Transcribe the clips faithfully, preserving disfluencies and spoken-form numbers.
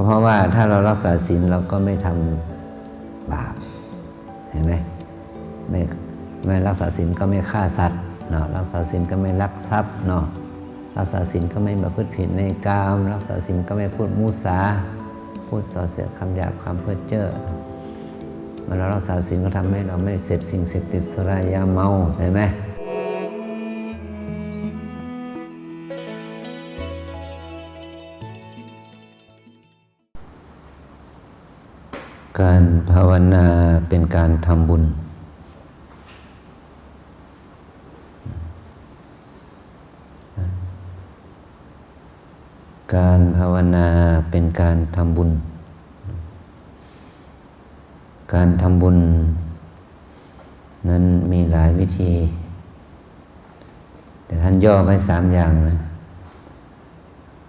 เพราะว่าถ้าเรารักษาศีลเราก็ไม่ทำบาป เห็นไหม ไม่ ไม่รักษาศีลก็ไม่ฆ่าสัตว์เนาะ รักษาศีลก็ไม่ลักทรัพย์เนาะ รักษาศีลก็ไม่ประพฤติผิดในกาม รักษาศีลก็ไม่พูดมุสา พูดส่อเสียดคำหยาบคำเพ้อเจ้อ เมื่อเรารักษาศีลก็ทำให้เราไม่เสพสิ่งเสพติดสุรายาเมา ใช่ไหม การภาวนาเป็นการทำบุญ การภาวนาเป็นการทำบุญ การทำบุญนั้นมีหลายวิธี แต่ท่านย่อไว้สามอย่างนะ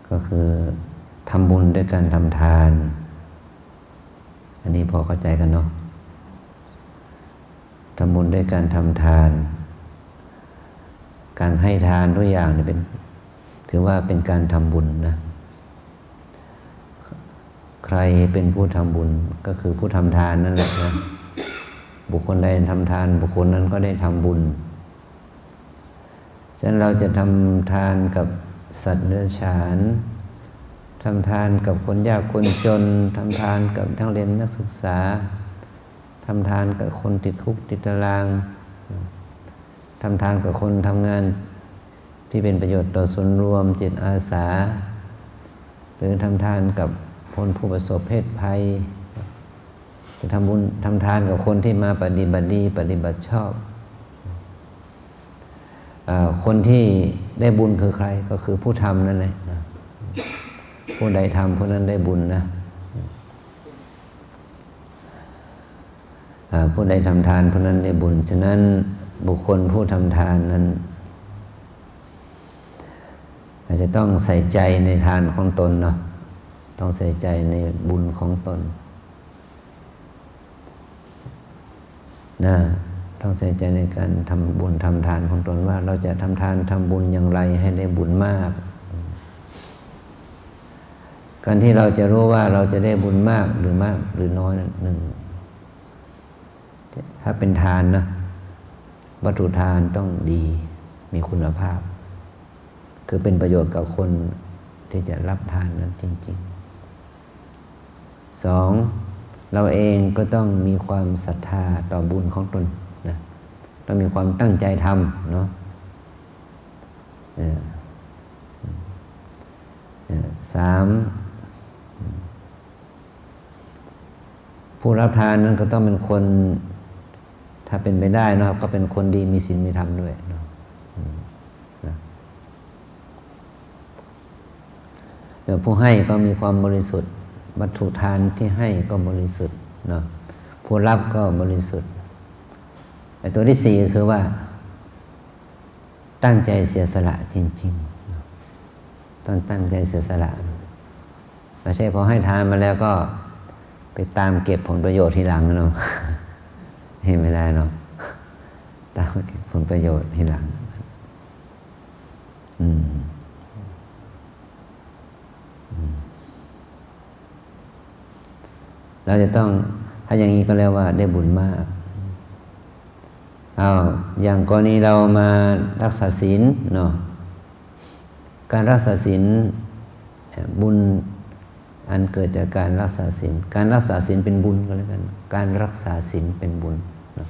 ก็คือทำบุญด้วยการทำทาน อันนี้พอเข้าใจกันเนาะ ทำบุญด้วยการทำทาน การให้ทานทุกอย่างเนี่ยเป็น ถือว่าเป็นการทำบุญนะ ใครเป็นผู้ทำบุญ ก็คือผู้ทำทานนั่นแหละนะ บุคคลใดทำทาน บุคคลนั้นก็ได้ทำบุญ ฉะนั้นเราจะทำทานกับสัตว์เดรัจฉาน ทำทานกับคนยากคนจน ทำทานกับนักเรียนนักศึกษา ทำทานกับคนติดคุกติดตาราง ทำทานกับคนทำงานที่เป็นประโยชน์ต่อส่วนรวม จิตอาสา หรือทำทานกับคนผู้ประสบเพศภัย จะทำบุญทำทานกับคนที่มาปฏิบัติดีปฏิบัติชอบ อ่า คนที่ได้บุญคือใคร ก็คือผู้ทำนั่นแหละนะ ผู้ใดทำผู้นั้นได้บุญนะ อ่า ผู้ใดทำทานผู้นั้นได้บุญ ฉะนั้นบุคคลผู้ทำทานนั้น อาจจะต้องใส่ใจในทานของตนเนาะ ต้องใส่ใจในบุญของตนนะ ต้องใส่ใจในการทำบุญทำทานของตน ว่าเราจะทำทานทำบุญอย่างไรให้ได้บุญมาก การที่เราจะรู้ว่าเราจะได้บุญมากหรือมากหรือน้อยนั้น หนึ่ง ถ้าเป็นทานนะ วัตถุทานต้องดี มีคุณภาพ คือเป็นประโยชน์กับคนที่จะรับทานนั้นจริงๆ สอง เราเองก็ต้องมีความศรัทธาต่อบุญของตนนะ ต้องมีความตั้งใจทำเนาะ เออ เออ สาม ผู้รับทานนั้นก็ต้องเป็นคน ถ้าเป็นไปได้เนาะ ก็เป็นคนดีมีศีลมีธรรมด้วยเนาะ อืม นะ แล้วผู้ให้ก็มีความบริสุทธิ์ วัตถุทานที่ให้ก็บริสุทธิ์เนาะ ผู้รับก็บริสุทธิ์ ไอ้ตัวที่สี่ก็คือว่า ตั้งใจเสียสละจริงๆ ต้องตั้งใจเสียสละ ไม่ใช่พอให้ทานมาแล้วก็ไปตามเก็บผลประโยชน์ทีหลังเนาะ เห็นไม่ได้เนาะ ตามเก็บผลประโยชน์ทีหลัง อืม อืม เราจะต้อง ถ้าอย่างนี้ก็เรียกว่าได้บุญมาก อ้าว อย่างกรณีเรามารักษาศีลเนาะ การรักษาศีล บุญอันเกิดจากการรักษาศีล การรักษาศีลเป็นบุญก็แล้วกัน การรักษาศีลเป็นบุญเนาะ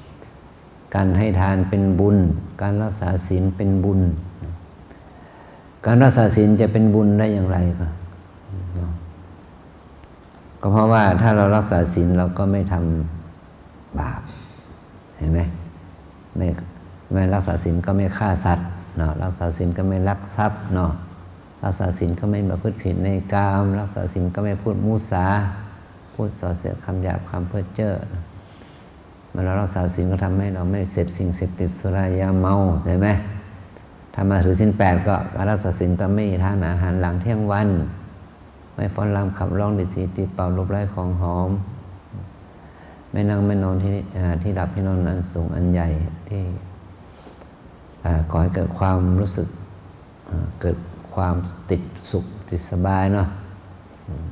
การให้ทานเป็นบุญ การรักษาศีลเป็นบุญ การรักษาศีลจะเป็นบุญได้อย่างไรก็ เนาะ ก็เพราะว่าถ้าเรารักษาศีลเราก็ไม่ทำบาป เห็นไหม ไม่ ไม่รักษาศีลก็ไม่ฆ่าสัตว์เนาะ รักษาศีลก็ไม่ลักทรัพย์เนาะ รักษาศีลก็ไม่ประพฤติผิดในกาม รักษาศีลก็ไม่พูดมุสา พูดส่อเสียดคำหยาบคำเพ้อเจ้อ เมื่อเรารักษาศีลก็ทำให้เราไม่เสพสิ่งเสพติดสุรายาเมา ใช่ไหม ถ้ามาถือศีลแปดก็การรักษาศีลก็ไม่ทานอาหารหลังเที่ยงวัน ไม่ฟ้อนรำขับร้องดีดสีตีเป่าลูบไล้ของหอม ไม่นั่งไม่นอนที่ อ่า ที่หลับที่นอนอันสูงอันใหญ่ที่ อ่า ก่อให้เกิดความรู้สึก อ่า เกิดความติดสุขติดสบายเนาะ อืม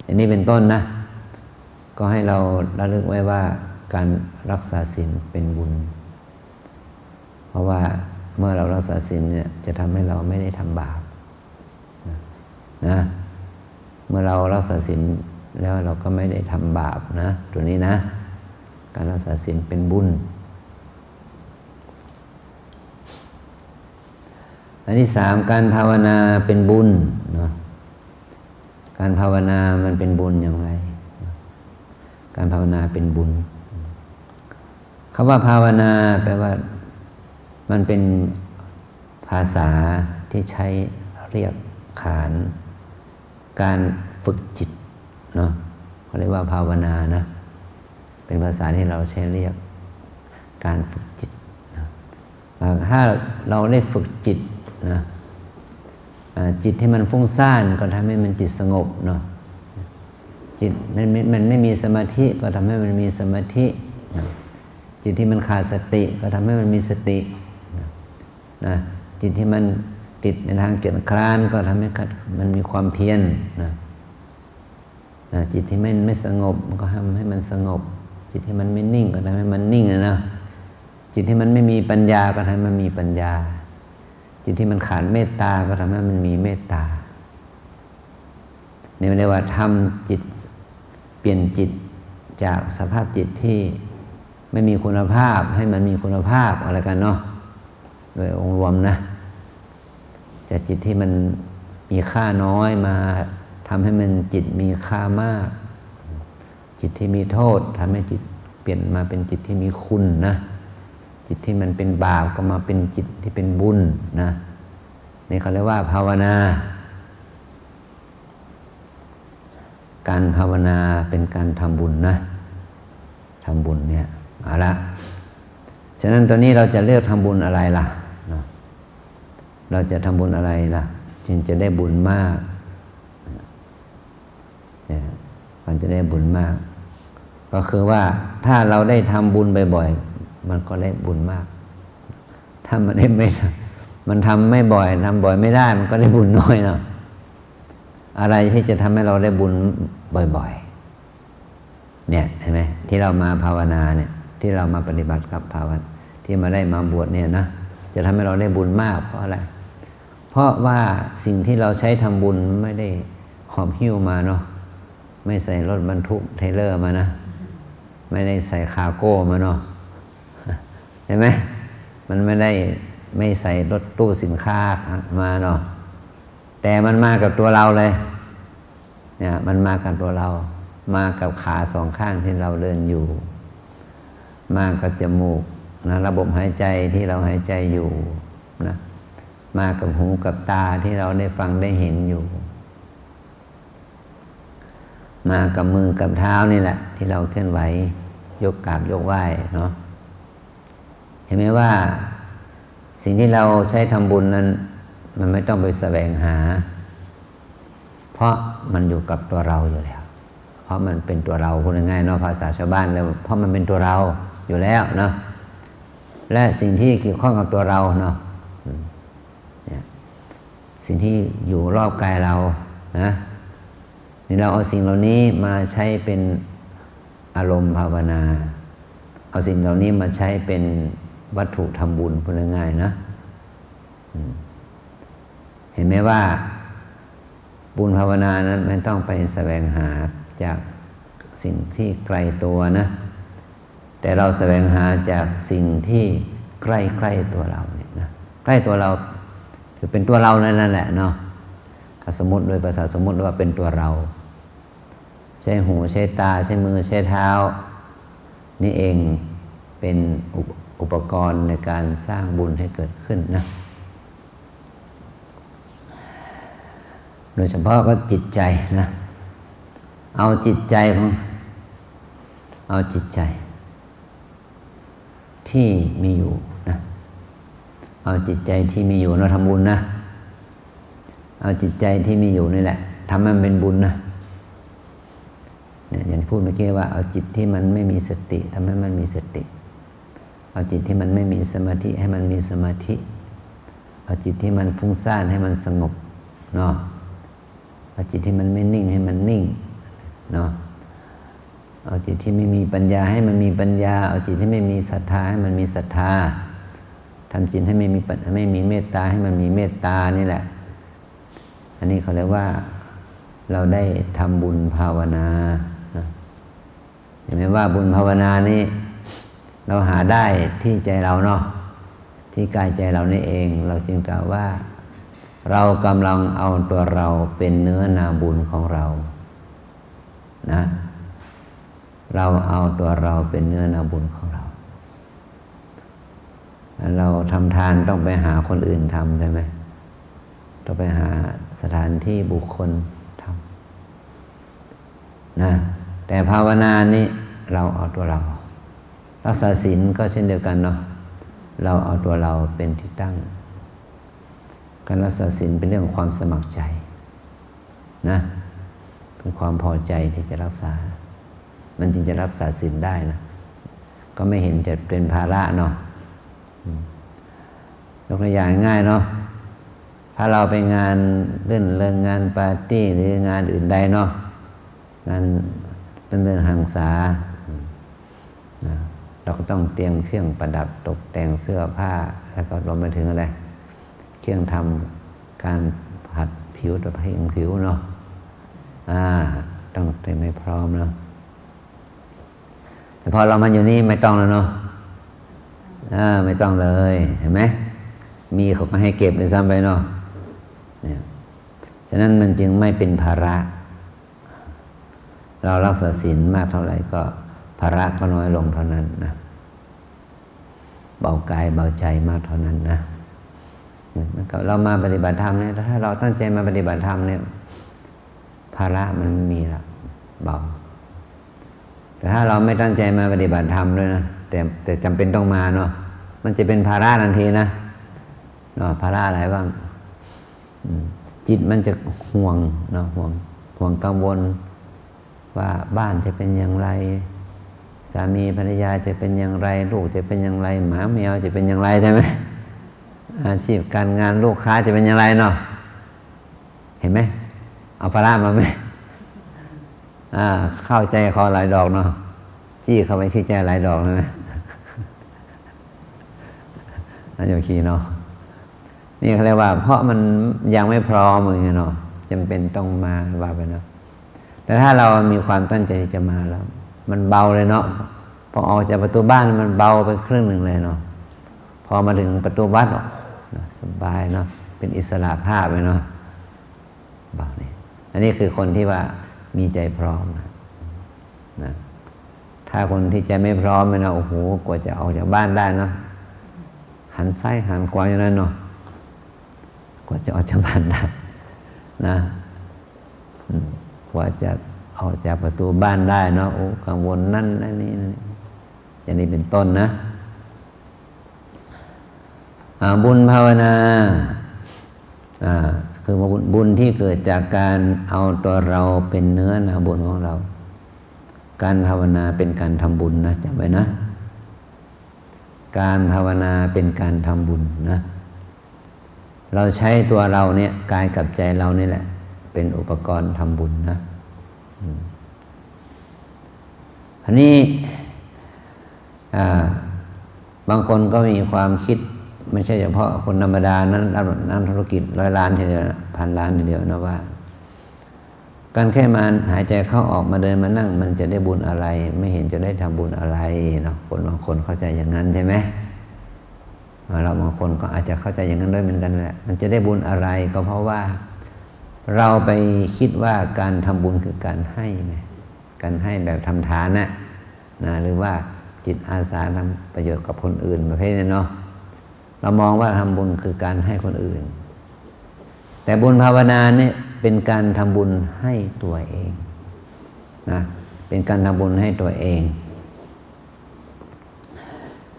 อย่างนี้เป็นต้นนะ ก็ให้เราระลึกไว้ว่าการรักษาศีลเป็นบุญ เพราะว่าเมื่อเรารักษาศีลเนี่ย จะทำให้เราไม่ได้ทำบาปนะ นะ เมื่อเรารักษาศีลแล้วเราก็ไม่ได้ทำบาปนะ ตัวนี้นะ การรักษาศีลเป็นบุญ อันที่สาม การภาวนาเป็นบุญเนาะ การภาวนามันเป็นบุญอย่างไร การภาวนาเป็นบุญ คำว่าภาวนาแปลว่า มันเป็นภาษาที่ใช้เรียกขานการฝึกจิตเนาะ เขาเรียกว่าภาวนานะ เป็นภาษาที่เราใช้เรียกการฝึกจิตนะ อ่า ถ้าเราได้ฝึกจิตนะ อ่า จิตที่มันฟุ้งซ่านก็ทำให้มันจิตสงบเนาะ จิตมันไม่ มันไม่มีสมาธิก็ทำให้มันมีสมาธินะ จิตที่มันขาดสติก็ทำให้มันมีสตินะ นะ จิตที่มันติดในทางเกียจคร้านก็ทำให้มันมีความเพียรนะ นะ จิตที่มันไม่สงบมันก็ทำให้มันสงบ จิตที่มันไม่นิ่งก็ทำให้มันนิ่งนะ จิตที่มันไม่มีปัญญาก็ทำให้มันมีปัญญา จิตที่มันขาดเมตตาก็ทำให้มันมีเมตตา นี่เรียกว่าทำจิต เปลี่ยนจิตจากสภาพจิตที่ไม่มีคุณภาพให้มันมีคุณภาพ เอาละกันเนาะ โดยองค์รวมนะ จากจิตที่มันมีค่าน้อยมาทำให้มันจิตมีค่ามาก จิตที่มีโทษทำให้จิตเปลี่ยนมาเป็นจิตที่มีคุณนะ จิตที่มันเป็นบาปก็มาเป็นจิตที่เป็นบุญนะ นี่เขาเรียกว่าภาวนา การภาวนาเป็นการทำบุญนะ ทำบุญเนี่ย เอาละ ฉะนั้นตอนนี้เราจะเลือกทำบุญอะไรล่ะเนาะ เราจะทำบุญอะไรล่ะ จึงจะได้บุญมาก เนี่ย มันจะได้บุญมาก ก็คือว่าถ้าเราได้ทำบุญบ่อยๆ มันก็ได้บุญมาก ถ้ามันได้ไม่ มันทำไม่บ่อย ทำบ่อยไม่ได้ มันก็ได้บุญน้อยเนาะ อะไรที่จะทำให้เราได้บุญบ่อยๆ เนี่ย เห็นไหม ที่เรามาภาวนาเนี่ย ที่เรามาปฏิบัติกับภาวนา ที่มาได้มาบวชเนี่ยนะ จะทำให้เราได้บุญมาก เพราะอะไร เพราะว่าสิ่งที่เราใช้ทำบุญไม่ได้หอบหิ้วมาเนาะ ไม่ใส่รถบรรทุกเทรลเลอร์มานะ ไม่ได้ใส่คาร์โก้มาเนาะ เห็นไหม มันไม่ได้ ไม่ใส่รถตู้สินค้ามาเนาะ แต่มันมากับตัวเราเลย เนี่ย มันมากับตัวเรา มากับขาสองข้างที่เราเดินอยู่ มากับจมูกนะ ระบบหายใจที่เราหายใจอยู่นะ มากับหูกับตาที่เราได้ฟังได้เห็นอยู่ มากับมือกับเท้านี่แหละ ที่เราเคลื่อนไหว ยกกราบยกไหว้เนาะ เห็นไหมว่าสิ่งที่เราใช้ทำบุญนั้น มันไม่ต้องไปแสวงหา เพราะมันอยู่กับตัวเราอยู่แล้ว เพราะมันเป็นตัวเรา พูดง่ายๆเนาะ ภาษาชาวบ้านเลย เพราะมันเป็นตัวเราอยู่แล้วเนาะ และสิ่งที่เกี่ยวข้องกับตัวเราเนาะ อืม เนี่ย สิ่งที่อยู่รอบกายเรานะ นี่เราเอาสิ่งเหล่านี้มาใช้เป็นอารมณ์ภาวนา เอาสิ่งเหล่านี้มาใช้เป็นวัตถุทำบุญ พูดง่ายๆนะ อืม เห็นไหมว่าบุญภาวนานั้นไม่ต้องไปแสวงหาจากสิ่งที่ไกลตัวนะ แต่เราแสวงหาจากสิ่งที่ใกล้ๆตัวเราเนี่ยนะ ใกล้ตัวเรา คือเป็นตัวเรานั่นแหละเนาะ ถ้าสมมุติโดยภาษาสมมุติว่าเป็นตัวเรา ใช้หู ใช้ตา ใช้มือ ใช้เท้า นี่เองเป็นอุป- อุปกรณ์ในการสร้างบุญให้เกิดขึ้นนะ โดยเฉพาะก็จิตใจนะ เอาจิตใจของ เอาจิตใจที่มีอยู่นะ เอาจิตใจที่มีอยู่ เราทำบุญนะ เอาจิตใจที่มีอยู่นี่แหละทำให้มันเป็นบุญนะ เนี่ย อย่างที่พูดเมื่อกี้ว่าเอาจิตที่มันไม่มีสติทำให้มันมีสติ เอาจิตที่มันไม่มีสมาธิให้มันมีสมาธิ เอาจิตที่มันฟุ้งซ่านให้มันสงบเนาะ เอาจิตที่มันไม่นิ่งให้มันนิ่ง เนาะ เอาจิตที่ไม่มีปัญญาให้มันมีปัญญา เอาจิตที่ไม่มีศรัทธาให้มันมีศรัทธา ทำจิตให้ไม่มีปัญ- ไม่มีเมตตาให้มันมีเมตตานี่แหละ อันนี้เขาเรียกว่าเราได้ทำบุญภาวนานะ เห็นไหมว่าบุญภาวนานี้เราหาได้ที่ใจเราเนาะ ที่กายใจเรานี่เอง เราจึงกล่าวว่า เรากำลังเอาตัวเราเป็นเนื้อนาบุญของเรานะ เราเอาตัวเราเป็นเนื้อนาบุญของเรา เราทำทานต้องไปหาคนอื่นทำใช่ไหม ต้องไปหาสถานที่บุคคลทำนะ แต่ภาวนานี่เราเอาตัวเรา รักษาศีลก็เช่นเดียวกันเนาะ เราเอาตัวเราเป็นที่ตั้ง การรักษาศีลเป็นเรื่องความสมัครใจนะ เป็นความพอใจที่จะรักษา มันจึงจะรักษาศีลได้นะ ก็ไม่เห็นจะเป็นภาระเนาะ อืม ยกตัวอย่างง่ายเนาะ ถ้าเราไปงานรื่นเริง งานปาร์ตี้ หรืองานอื่นใดเนาะ งานรื่นเริงหันษา อืม นะ เราก็ต้องเตรียมเครื่องประดับตกแต่งเสื้อผ้า แล้วก็รวมไปถึงอะไร เครื่องทำการผัดผิว ตะเพ็งผิวเนาะ อ่า ต้องเตรียมให้พร้อมเนาะ แต่พอเรามาอยู่นี่ไม่ต้องแล้วเนาะ อ่า ไม่ต้องเลย เห็นไหม มีเขาก็ให้เก็บด้วยซ้ำไปเนาะ เนี่ย ฉะนั้นมันจึงไม่เป็นภาระ เรารักษาศีลมากเท่าไหร่ก็ภาระก็น้อยลงเท่านั้นนะ เบากายเบาใจมากเท่านั้นนะ เนี่ย มันก็ เรามาปฏิบัติธรรมเนี่ย ถ้าเราตั้งใจมาปฏิบัติธรรมเนี่ย ภาระมันไม่มีละ เบา แต่ถ้าเราไม่ตั้งใจมาปฏิบัติธรรมด้วยนะ แต่ แต่จำเป็นต้องมาเนาะ มันจะเป็นภาระทันทีนะ เนาะ ภาระอะไรบ้าง อืม จิตมันจะห่วงเนาะ ห่วง ห่วงกังวล ว่าบ้านจะเป็นอย่างไร สามีภรรยาจะเป็นอย่างไร ลูกจะเป็นอย่างไร หมาแมวจะเป็นอย่างไร ใช่ไหม อาชีพการงาน ลูกค้าจะเป็นอย่างไรเนาะ เห็นไหม เอาภาระมาไหม อ่า เข้าใจเขาหลายดอกเนาะ จี้เข้าไปที่ใจหลายดอกนะ นั่นโยคีเนาะ นี่เขาเรียกว่า เพราะมันยังไม่พร้อมอย่างเงี้ยเนาะ จำเป็นต้องมา ว่าไปเนาะ แต่ถ้าเรามีความตั้งใจที่จะมาแล้ว มันเบาเลยเนาะ พอออกจากประตูบ้านมันเบาไปครึ่งหนึ่งเลยเนาะ พอมาถึงประตูวัด โอ้โห นะ สบายเนาะ เป็นอิสระภาพเลยเนาะ เบานี่ อันนี้คือคนที่ว่ามีใจพร้อมนะ นะ ถ้าคนที่ใจไม่พร้อมเนี่ยนะ โอ้โห กว่าจะออกจากบ้านได้เนาะ หันซ้ายหันขวาอยู่นั่นเนาะ กว่าจะออกจากบ้านได้นะ อืม กว่าจะออกจากประตูบ้านได้เนาะ โอ้ กังวลนั่นนั่นนี่นั่นนี่ อย่างนี้เป็นต้นนะ อ่า บุญภาวนา อ่า คือบุญ บุญที่เกิดจากการเอาตัวเราเป็นเนื้อนาบุญของเรา การภาวนาเป็นการทำบุญนะ จำไว้นะ การภาวนาเป็นการทำบุญนะ เราใช้ตัวเราเนี่ย กายกับใจเรานี่แหละ เป็นอุปกรณ์ทำบุญนะ อืม อันนี้ อ่า บางคนก็มีความคิด ไม่ใช่เฉพาะคนธรรมดานั้น นักธุรกิจร้อยล้านทีเดียวนะ พันล้านทีเดียวนะ ว่า การแค่มาหายใจเข้าออก มาเดินมานั่ง มันจะได้บุญอะไร ไม่เห็นจะได้ทำบุญอะไรเนาะ คนบางคนเข้าใจอย่างนั้นใช่ไหม อ่า เราบางคนก็อาจจะเข้าใจอย่างนั้นด้วยเหมือนกันแหละ มันจะได้บุญอะไร ก็เพราะว่าเราไปคิดว่าการทำบุญคือการให้ไง การให้แบบทำทานน่ะ นะ หรือว่าจิตอาสาทำประโยชน์กับคนอื่นประเภทนี้เนาะ เรามองว่าทำบุญคือการให้คนอื่น แต่บุญภาวนาเนี่ยเป็นการทำบุญให้ตัวเองนะ เป็นการทำบุญให้ตัวเอง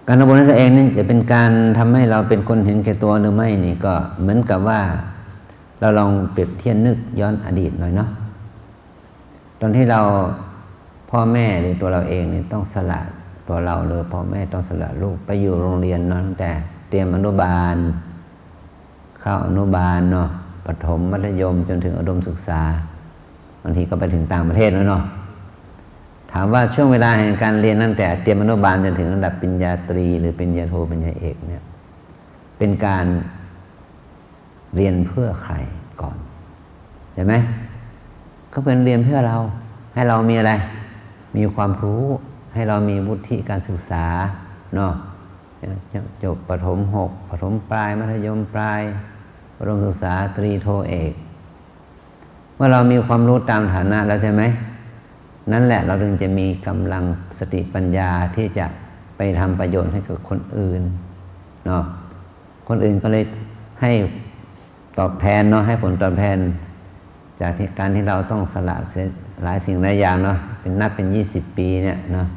การทำบุญให้ตัวเองนี่จะเป็นการทำให้เราเป็นคนเห็นแก่ตัวหรือไม่นี่ ก็เหมือนกับว่าเราลองเปรียบเทียบนึกย้อนอดีตหน่อยเนาะ ตอนที่เรา พ่อแม่หรือตัวเราเองนี่ต้องสละตัวเรา หรือพ่อแม่ต้องสละลูกไปอยู่โรงเรียนเนาะ ตั้งแต่เตรียมอนุบาล เข้าอนุบาลเนาะ ประถม มัธยม จนถึงอุดมศึกษา บางทีก็ไปถึงต่างประเทศแล้วเนาะ ถามว่าช่วงเวลาแห่งการเรียนตั้งแต่เตรียมอนุบาลจนถึงระดับปริญญาตรีหรือปริญญาโท ปริญญาเอกเนี่ย เป็นการเรียนเพื่อใครก่อน ใช่ไหม? ก็เป็นเรียนเพื่อเรา ให้เรามีอะไร? มีความรู้ ให้เรามีวุฒิการศึกษาเนาะ จบประถมหก ประถมปลาย มัธยมปลาย อุดมศึกษา ตรี โท เอก เมื่อเรามีความรู้ตามฐานะแล้วใช่ไหม? นั่นแหละเราถึงจะมีกำลังสติปัญญาที่จะไปทำประโยชน์ให้กับคนอื่นเนาะ คนอื่นก็เลยให้ตอบแทนเนาะ ให้ผลตอบแทน จากที่การที่เราต้องสละเสียหลายสิ่งหลายอย่างเนาะ เป็นนับเป็นยี่สิบปีเนี่ยเนาะ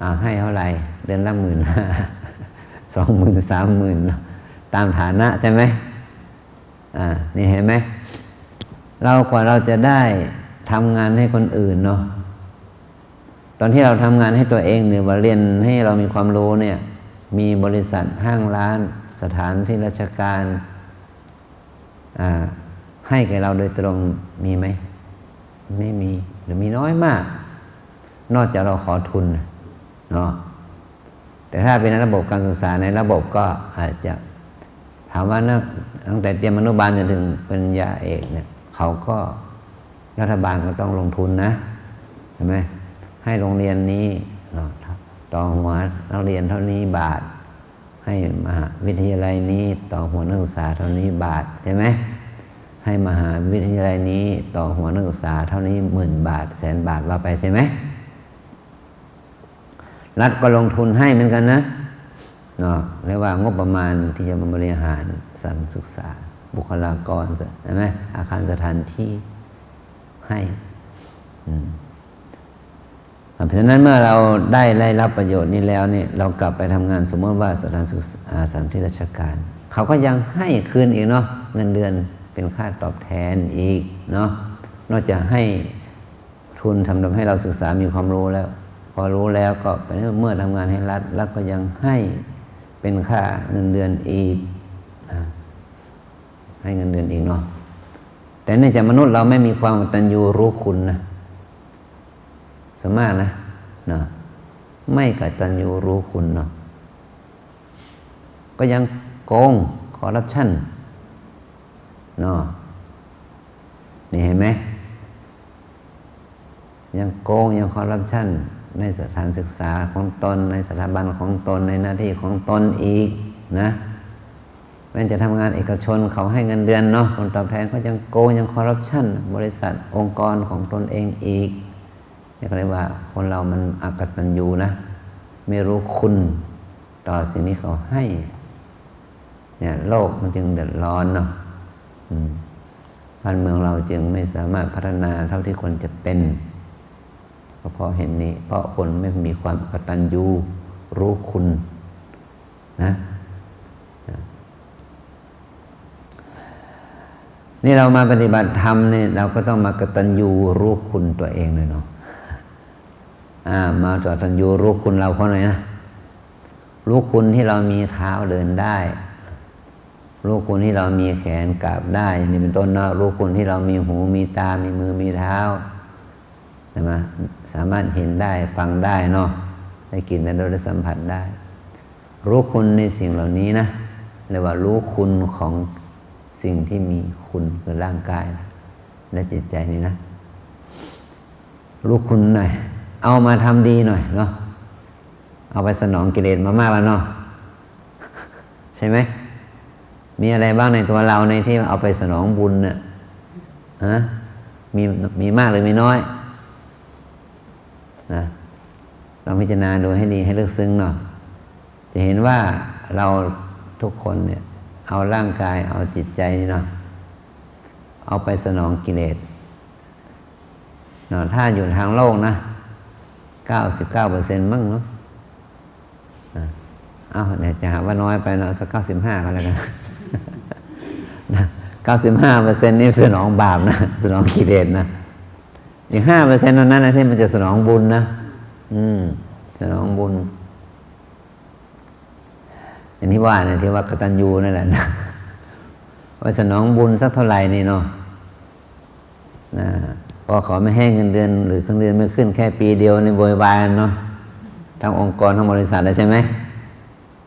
อ่า ให้เท่าไหร่? เดือนละหมื่นห้า สองหมื่น สามหมื่นเนาะ ตามฐานะใช่ไหม? อ่า นี่เห็นไหม? เรากว่าเราจะได้ทำงานให้คนอื่นเนาะ ตอนที่เราทำงานให้ตัวเอง หรือว่าเรียนให้เรามีความรู้เนี่ย มีบริษัท ห้างร้าน สถานที่ราชการ อ่า ให้แก่เราโดยตรงมีไหม? ไม่มี หรือมีน้อยมาก นอกจากเราขอทุนเนาะ แต่ถ้าเป็นระบบการศึกษาในระบบก็อาจจะ ถามว่านะ ตั้งแต่เตรียมอนุบาลจนถึงปริญญาเอกเนี่ย เขาก็ รัฐบาลก็ต้องลงทุนนะ ใช่ไหม? ให้โรงเรียนนี้เนาะ ต่อหัวนักเรียนเท่านี้บาท ให้มหาวิทยาลัยนี้ต่อหัวนักศึกษาเท่านี้บาท ใช่ไหม? ให้มหาวิทยาลัยนี้ต่อหัวนักศึกษาเท่านี้หมื่นบาท แสนบาท ว่าไป ใช่ไหม? รัฐก็ลงทุนให้เหมือนกันนะ เนาะ เรียกว่างบประมาณที่จะมาบริหารสถานศึกษา บุคลากร ใช่ไหม? อาคารสถานที่ให้ อืม อ่ะ เพราะฉะนั้นเมื่อเราได้ ได้รับประโยชน์นี้แล้วเนี่ย เรากลับไปทำงาน สมมติว่าสถานศึกษา อ่า สถานที่ราชการ เขาก็ยังให้คืนอีกเนาะ เงินเดือนเป็นค่าตอบแทนอีกเนาะ นอกจากให้ ทุนสำหรับให้เราศึกษามีความรู้แล้ว พอรู้แล้วก็ไป เมื่อทำงานให้รัฐ รัฐก็ยังให้เป็นค่าเงินเดือนอีก อ่า ให้เงินเดือนอีกเนาะ แต่เนื่องจากมนุษย์เราไม่มีความกตัญญูรู้คุณนะ ส่วนมากนะ เนาะ ไม่กตัญญูรู้คุณเนาะ ก็ยังโกง คอร์รัปชัน เนาะ นี่เห็นไหม? ยังโกง ยังคอร์รัปชันในสถานศึกษาของตน ในสถาบันของตน ในหน้าที่ของตนอีกนะ แม้จะทำงานเอกชน เขาให้เงินเดือนเนาะ ผลตอบแทนก็ยังโกง ยังคอร์รัปชัน บริษัทองค์กรของตนเองอีก นี่เขาเรียกว่าคนเรามันอกตัญญูนะ ไม่รู้คุณต่อสิ่งที่เขาให้ เนี่ย โลกมันจึงเดือดร้อนเนาะ อืม บ้านเมืองเราจึงไม่สามารถพัฒนาเท่าที่ควรจะเป็น ก็เพราะเหตุนี้ เพราะคนไม่มีความกตัญญูรู้คุณนะ นี่เรามาปฏิบัติธรรมเนี่ย เราก็ต้องมากตัญญูรู้คุณตัวเองเลยเนาะ อ่า มากตัญญูรู้คุณเราเขาหน่อยนะ รู้คุณที่เรามีเท้าเดินได้ รู้คุณที่เรามีแขนกราบได้ อย่างนี้เป็นต้นเนาะ รู้คุณที่เรามีหูมีตา มีมือมีเท้า ใช่ไหม? สามารถเห็นได้ ฟังได้เนาะ ได้กลิ่น ได้รส ได้สัมผัสได้ รู้คุณในสิ่งเหล่านี้นะ เรียกว่ารู้คุณของสิ่งที่มีคุณ คือร่างกายและจิตใจนี่นะ รู้คุณหน่อย เอามาทำดีหน่อยเนาะ เอาไปสนองกิเลสมามากแล้วเนาะ ใช่ไหม? มีอะไรบ้างในตัวเราในที่เอาไปสนองบุญน่ะ ฮะ? มี มีมากหรือมีน้อย? นะ ลองพิจารณาดูให้ดี ให้ลึกซึ้งเนาะ จะเห็นว่าเราทุกคนเนี่ย เอาร่างกาย เอาจิตใจนี่เนาะ เอาไปสนองกิเลสเนาะ ถ้าอยู่ทางโลกนะ เก้าสิบเก้าเปอร์เซ็นต์ มั้งเนาะ อ่ะ เอ้า เนี่ยจะหาว่าน้อยไปเนาะ สัก เก้าสิบห้า ก็แล้วกัน นะ เก้าสิบห้าเปอร์เซ็นต์ นี่สนองบาปนะ สนองกิเลสนะ อีก ห้าเปอร์เซ็นต์ เท่านั้นนะที่มันจะสนองบุญนะ อืม สนองบุญ อย่างที่ว่าเนี่ย ที่ว่ากตัญญูนั่นแหละนะ ว่าสนองบุญสักเท่าไหร่นี่เนาะ นะ พ อเขาไม่ให้เงินเดือนหรือเงินเดือนไม่ขึ้นแค่ปีเดียวนี่โวยวายเนาะ ทั้งองค์กรทั้งบริษัทแล้วใช่ไหม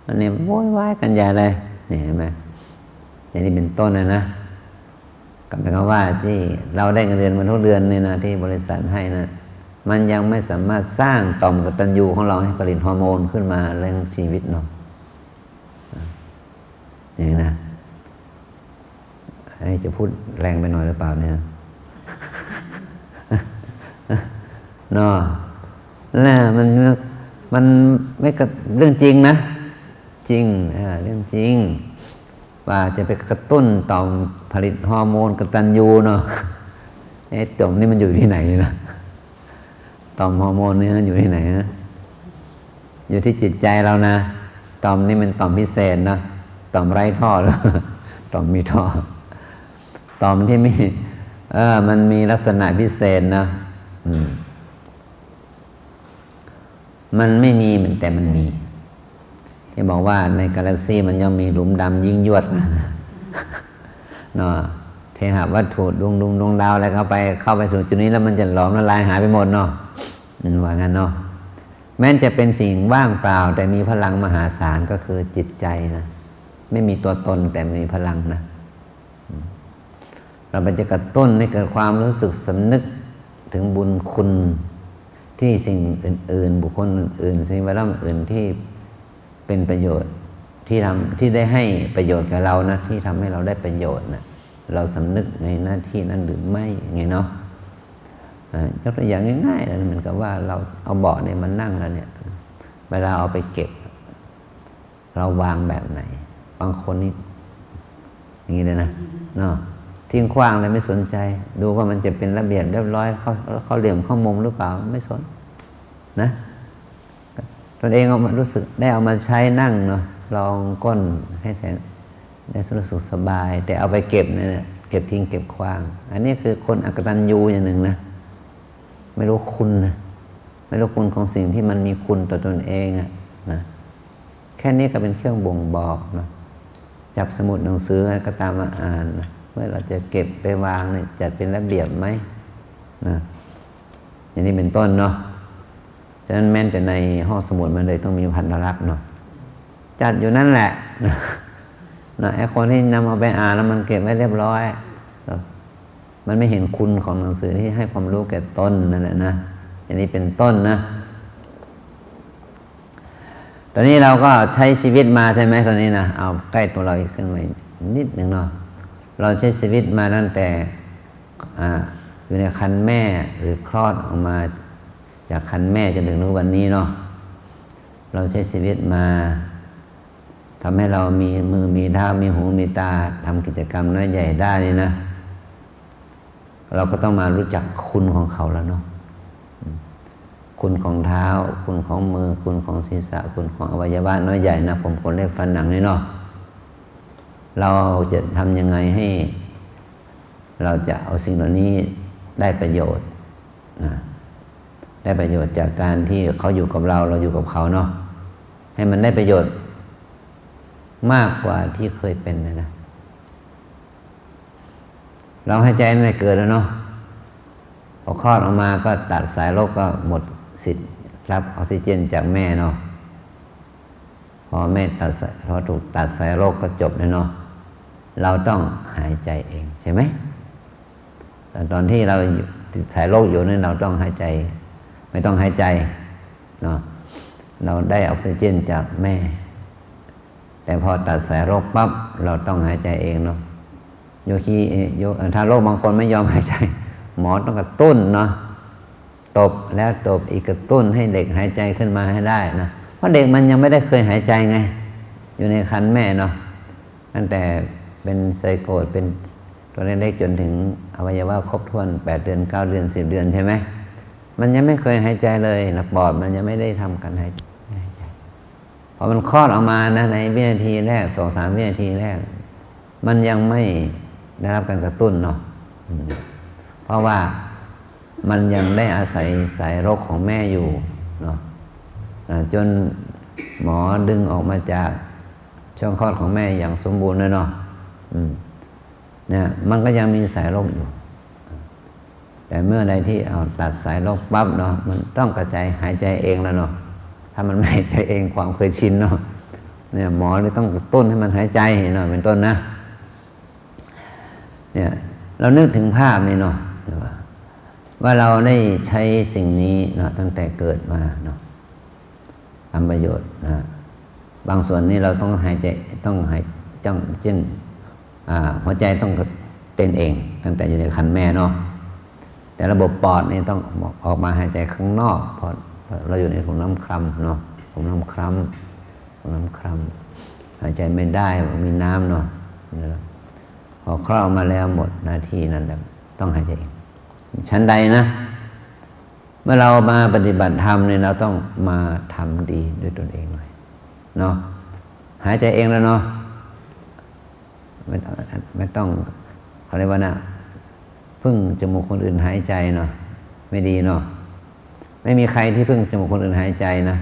อันนี้โวยวายกันใหญ่เลย เนี่ยเห็นไหม อย่างนี้เป็นต้นนะนะ ก็หมายความว่าที่เราได้เงินเดือนมาทุกเดือนนี่นะ ที่บริษัทให้นะ มันยังไม่สามารถสร้างต่อมกตัญญูของเราให้ผลิตฮอร์โมนขึ้นมาเลี้ยงชีวิตเนาะ อย่างนี้นะ ไอ้จะพูดแรงไปหน่อยหรือเปล่าเนี่ย เนาะ น่ะ มัน มันไม่กระ เรื่องจริงนะ จริง อ่า เรื่องจริง ว่าจะไปกระตุ้นต่อมผลิตฮอร์โมนกตัญญูเนาะ เอ๊ะ ต่อมนี่มันอยู่ที่ไหนนะ ต่อมฮอร์โมนเนี่ยอยู่ที่ไหนฮะ อยู่ที่จิตใจเรานะ ต่อมนี่มันต่อมพิเศษนะ ต่อมไร้ท่อหรือ ต่อมมีท่อ ต่อมที่มี เออ มันมีลักษณะพิเศษนะ อืม มันไม่มี มัน แต่มันมี ที่บอกว่าในกาแล็กซี่มันยังมีหลุมดำยิ่งยวดนะ เนาะ เทหะวัตถุ ดวงดวงดวงดาวอะไรเข้าไป เข้าไปถึงจุดนี้แล้วมันจะหลอมละลายหายไปหมดเนาะ อืม ว่างั้นเนาะ แม้จะเป็นสิ่งว่างเปล่า แต่มีพลังมหาศาลก็คือจิตใจนะ ไม่มีตัวตนแต่มีพลังนะ อืม เราไปจะกระตุ้นให้เกิดความรู้สึกสำนึกถึงบุญคุณที่สิ่งอื่นๆ บุคคลอื่นๆ สิ่งแวดล้อมอื่นที่เป็นประโยชน์ ที่ทำ ที่ได้ให้ประโยชน์แก่เรานะ ที่ทำให้เราได้ประโยชน์นะ เราสำนึกในหน้าที่นั้นหรือไม่ ไงเนาะ อ่า ยกตัวอย่างง่ายๆ นะ เหมือนกับว่าเราเอาเบาะเนี่ยมานั่งแล้วเนี่ย เวลาเอาไปเก็บ เราวางแบบไหน บางคนนี่ อย่างนี้เลยนะ เนาะ ทิ้งขว้างเลย ไม่สนใจ ดูว่ามันจะเป็นระเบียบเรียบร้อย เข้า เข้าเหลี่ยมเข้ามุมหรือเปล่า ไม่สน นะ ตนเองเอามารู้สึก ได้เอามาใช้นั่งเนาะ รองก้นให้แสน ได้รู้สึกสบาย แต่เอาไปเก็บเนี่ย เก็บทิ้งเก็บขว้าง อันนี้คือคนอกตัญญูอย่างหนึ่งนะ ไม่รู้คุณนะ ไม่รู้คุณของสิ่งที่มันมีคุณต่อตนเองอะนะ แค่นี้ก็เป็นเครื่องบ่งบอกนะ จับสมุดหนังสืออะไรก็ตามมาอ่านนะ เมื่อเราจะเก็บไปวางเนี่ย จัดเป็นระเบียบไหมนะ อย่างนี้เป็นต้นเนาะ ฉะนั้นแม้แต่ในห้องสมุดมันเลยต้องมีภัณฑรักษ์เนาะ จัดอยู่นั่นแหละ นะ ไอ้คนที่นำเอาไปอ่านแล้วมันเก็บไว้เรียบร้อย มันไม่เห็นคุณของหนังสือที่ให้ความรู้แก่ตนนั่นแหละนะ อย่างนี้เป็นต้นนะ ตอนนี้เราก็ใช้ชีวิตมาใช่ไหม ตอนนี้นะ เอาใกล้ตัวเราอีกขึ้นมาอีกนิดหนึ่งเนาะ เราใช้ชีวิตมาตั้งแต่ อ่า อยู่ในครรภ์แม่หรือคลอดออกมาจากครรภ์แม่จนถึงทุกวันนี้เนาะ เราใช้ชีวิตมา ทำให้เรามีมือมีเท้า มีหูมีตา ทำกิจกรรมน้อยใหญ่ได้นี่นะ เราก็ต้องมารู้จักคุณของเขาแล้วเนาะ คุณของเท้า คุณของมือ คุณของศีรษะ คุณของอวัยวะน้อยใหญ่นะ ผมขนเล็บฟันหนังนี่เนาะ เราจะทำยังไงให้ เราจะเอาสิ่งเหล่านี้ได้ประโยชน์นะ ได้ประโยชน์จากการที่เขาอยู่กับเรา เราอยู่กับเขาเนาะ ให้มันได้ประโยชน์มากกว่าที่เคยเป็นนะนะ เราหายใจตั้งแต่เกิดแล้วเนาะ พอคลอดออกมาก็ตัดสายรก ก็หมดสิทธิ์รับออกซิเจนจากแม่เนาะ พอแม่ตัดสาย พอถูกตัดสายรกก็จบเลยเนาะ เราต้องหายใจเองใช่ไหม แต่ตอนที่เราติดสายรกอยู่นั้นเราต้องหายใจ ไม่ต้องหายใจเนาะ เราได้ออกซิเจนจากแม่ แต่พอตัดสายรกปั๊บ เราต้องหายใจเองเนาะ โยคี โย เอ่อ ทารกบางคนไม่ยอมหายใจ หมอต้องกระตุ้นเนาะ ตบแล้วตบอีก กระตุ้นให้เด็กหายใจขึ้นมาให้ได้นะ เพราะเด็กมันยังไม่ได้เคยหายใจไง อยู่ในครรภ์แม่เนาะ ตั้งแต่เป็นไซโกต เป็นตัวเล็กๆ จนถึงอวัยวะครบถ้วน แปดเดือน เก้าเดือน สิบเดือนใช่ไหม มันยังไม่เคยหายใจเลยนะ ปอดมันยังไม่ได้ทำการหาย หายใจ พอมันคลอดออกมานะ ในวินาทีแรก สองสามวินาทีแรก มันยังไม่ได้รับการกระตุ้นเนาะ อืม เพราะว่ามันยังได้อาศัยสายรกของแม่อยู่เนาะ อ่า จนหมอดึงออกมาจากช่องคลอดของแม่อย่างสมบูรณ์เลยเนาะ อืม เนี่ย มันก็ยังมีสายรกอยู่ แต่ แต่เมื่อใดที่เอาตัดสายรกปั๊บเนาะ มันต้องกระจายหายใจเองแล้วเนาะ ถ้ามันไม่หายใจเอง ความเคยชินเนาะ เนี่ยหมอเลยต้องกระตุ้นให้มันหายใจเนาะ เป็นต้นนะ เนี่ย เรานึกถึงภาพนี่เนาะ ว่า ว่าเราได้ใช้สิ่งนี้เนาะ ตั้งแต่เกิดมาเนาะ ทำประโยชน์นะ บางส่วนนี่เราต้องหายใจ ต้องหาย ต้อง เช่น อ่า หัวใจต้องเต้นเอง ตั้งแต่อยู่ในครรภ์แม่เนาะ แต่ระบบปอดนี่ต้องออกมาหายใจข้างนอก เพราะเราอยู่ในถุงน้ำคร่ำเนาะ ถุงน้ำคร่ำ ถุงน้ำคร่ำ หายใจไม่ได้ มีน้ำเนาะ พอคลอดออกมาแล้วหมดหน้าที่นั้นแล้ว ต้องหายใจเอง ฉันใดนะ เมื่อเรามาปฏิบัติธรรมเนี่ย เราต้องมาทำดีด้วยตนเองหน่อยเนาะ หายใจเองแล้วเนาะ ไม่ต้อง ไม่ต้อง เขาเรียกว่านะ พึ่งจมูกคนอื่นหายใจเนาะ ไม่ดีเนาะ ไม่มีใครที่พึ่งจมูกคนอื่นหายใจนะ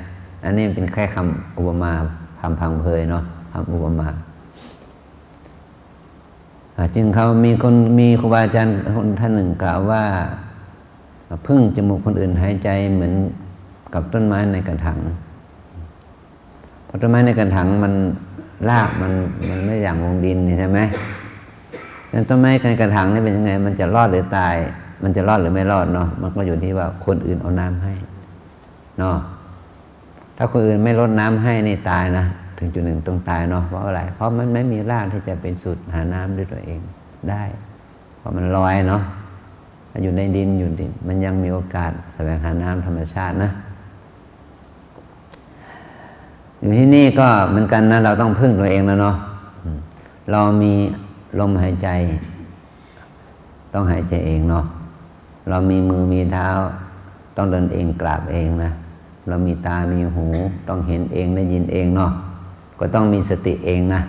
อันนี้เป็นแค่คำอุปมา คำพังเพยเนาะ คำอุปมา อ่า จึงเขามีคน มีครูบาอาจารย์คนท่านหนึ่งกล่าวว่า พึ่งจมูกคนอื่นหายใจเหมือนกับต้นไม้ในกระถาง เพราะต้นไม้ในกระถางมัน รากมัน มันไม่หยั่งลงดินนี่ใช่ไหม ฉะนั้นต้นไม้ในกระถางนี่เป็นยังไง มันจะรอดหรือตาย มันจะรอดหรือไม่รอดเนาะ มันก็อยู่ที่ว่าคนอื่นเอาน้ำให้เนาะ ถ้าคนอื่นไม่รดน้ำให้นี่ตายนะ ถึงจุดหนึ่งต้องตายเนาะ เพราะอะไร เพราะมันไม่มีรากที่จะไปสุดหาน้ำด้วยตัวเองได้ เพราะมันลอยเนาะ ถ้าอยู่ในดิน อยู่ดิน มันยังมีโอกาสแสวงหาน้ำธรรมชาตินะ อยู่ที่นี่ก็เหมือนกันนะ เราต้องพึ่งตัวเองแล้วเนาะ อืม เรามีลมหายใจ ต้องหายใจเองเนาะ เรามีมือมีเท้า ต้องเดินเอง กราบเองนะ เรามีตามีหู ต้องเห็นเอง ได้ยินเองเนาะ ก็ต้องมีสติเองนะ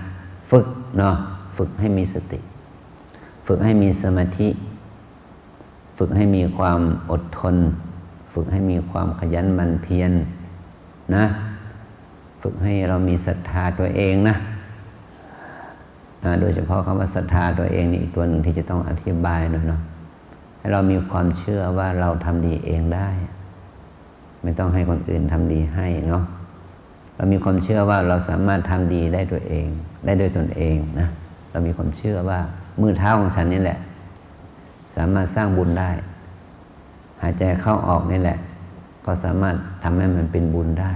ฝึกเนาะ ฝึกให้มีสติ ฝึกให้มีสมาธิ ฝึกให้มีความอดทน ฝึกให้มีความขยันหมั่นเพียรนะ ฝึกให้เรามีศรัทธาตัวเองนะ อ่า โดยเฉพาะคำว่าศรัทธาตัวเองนี่อีกตัวหนึ่งที่จะต้องอธิบายหน่อยเนาะ ให้เรามีความเชื่อว่าเราทำดีเองได้ ไม่ต้องให้คนอื่นทำดีให้เนาะ เรามีความเชื่อว่าเราสามารถทำดีได้ตัวเอง ได้ด้วยตนเองนะ เรามีความเชื่อว่ามือเท้าของฉันนี่แหละ สามารถสร้างบุญได้ หายใจเข้าออกนี่แหละ ก็สามารถทำให้มันเป็นบุญได้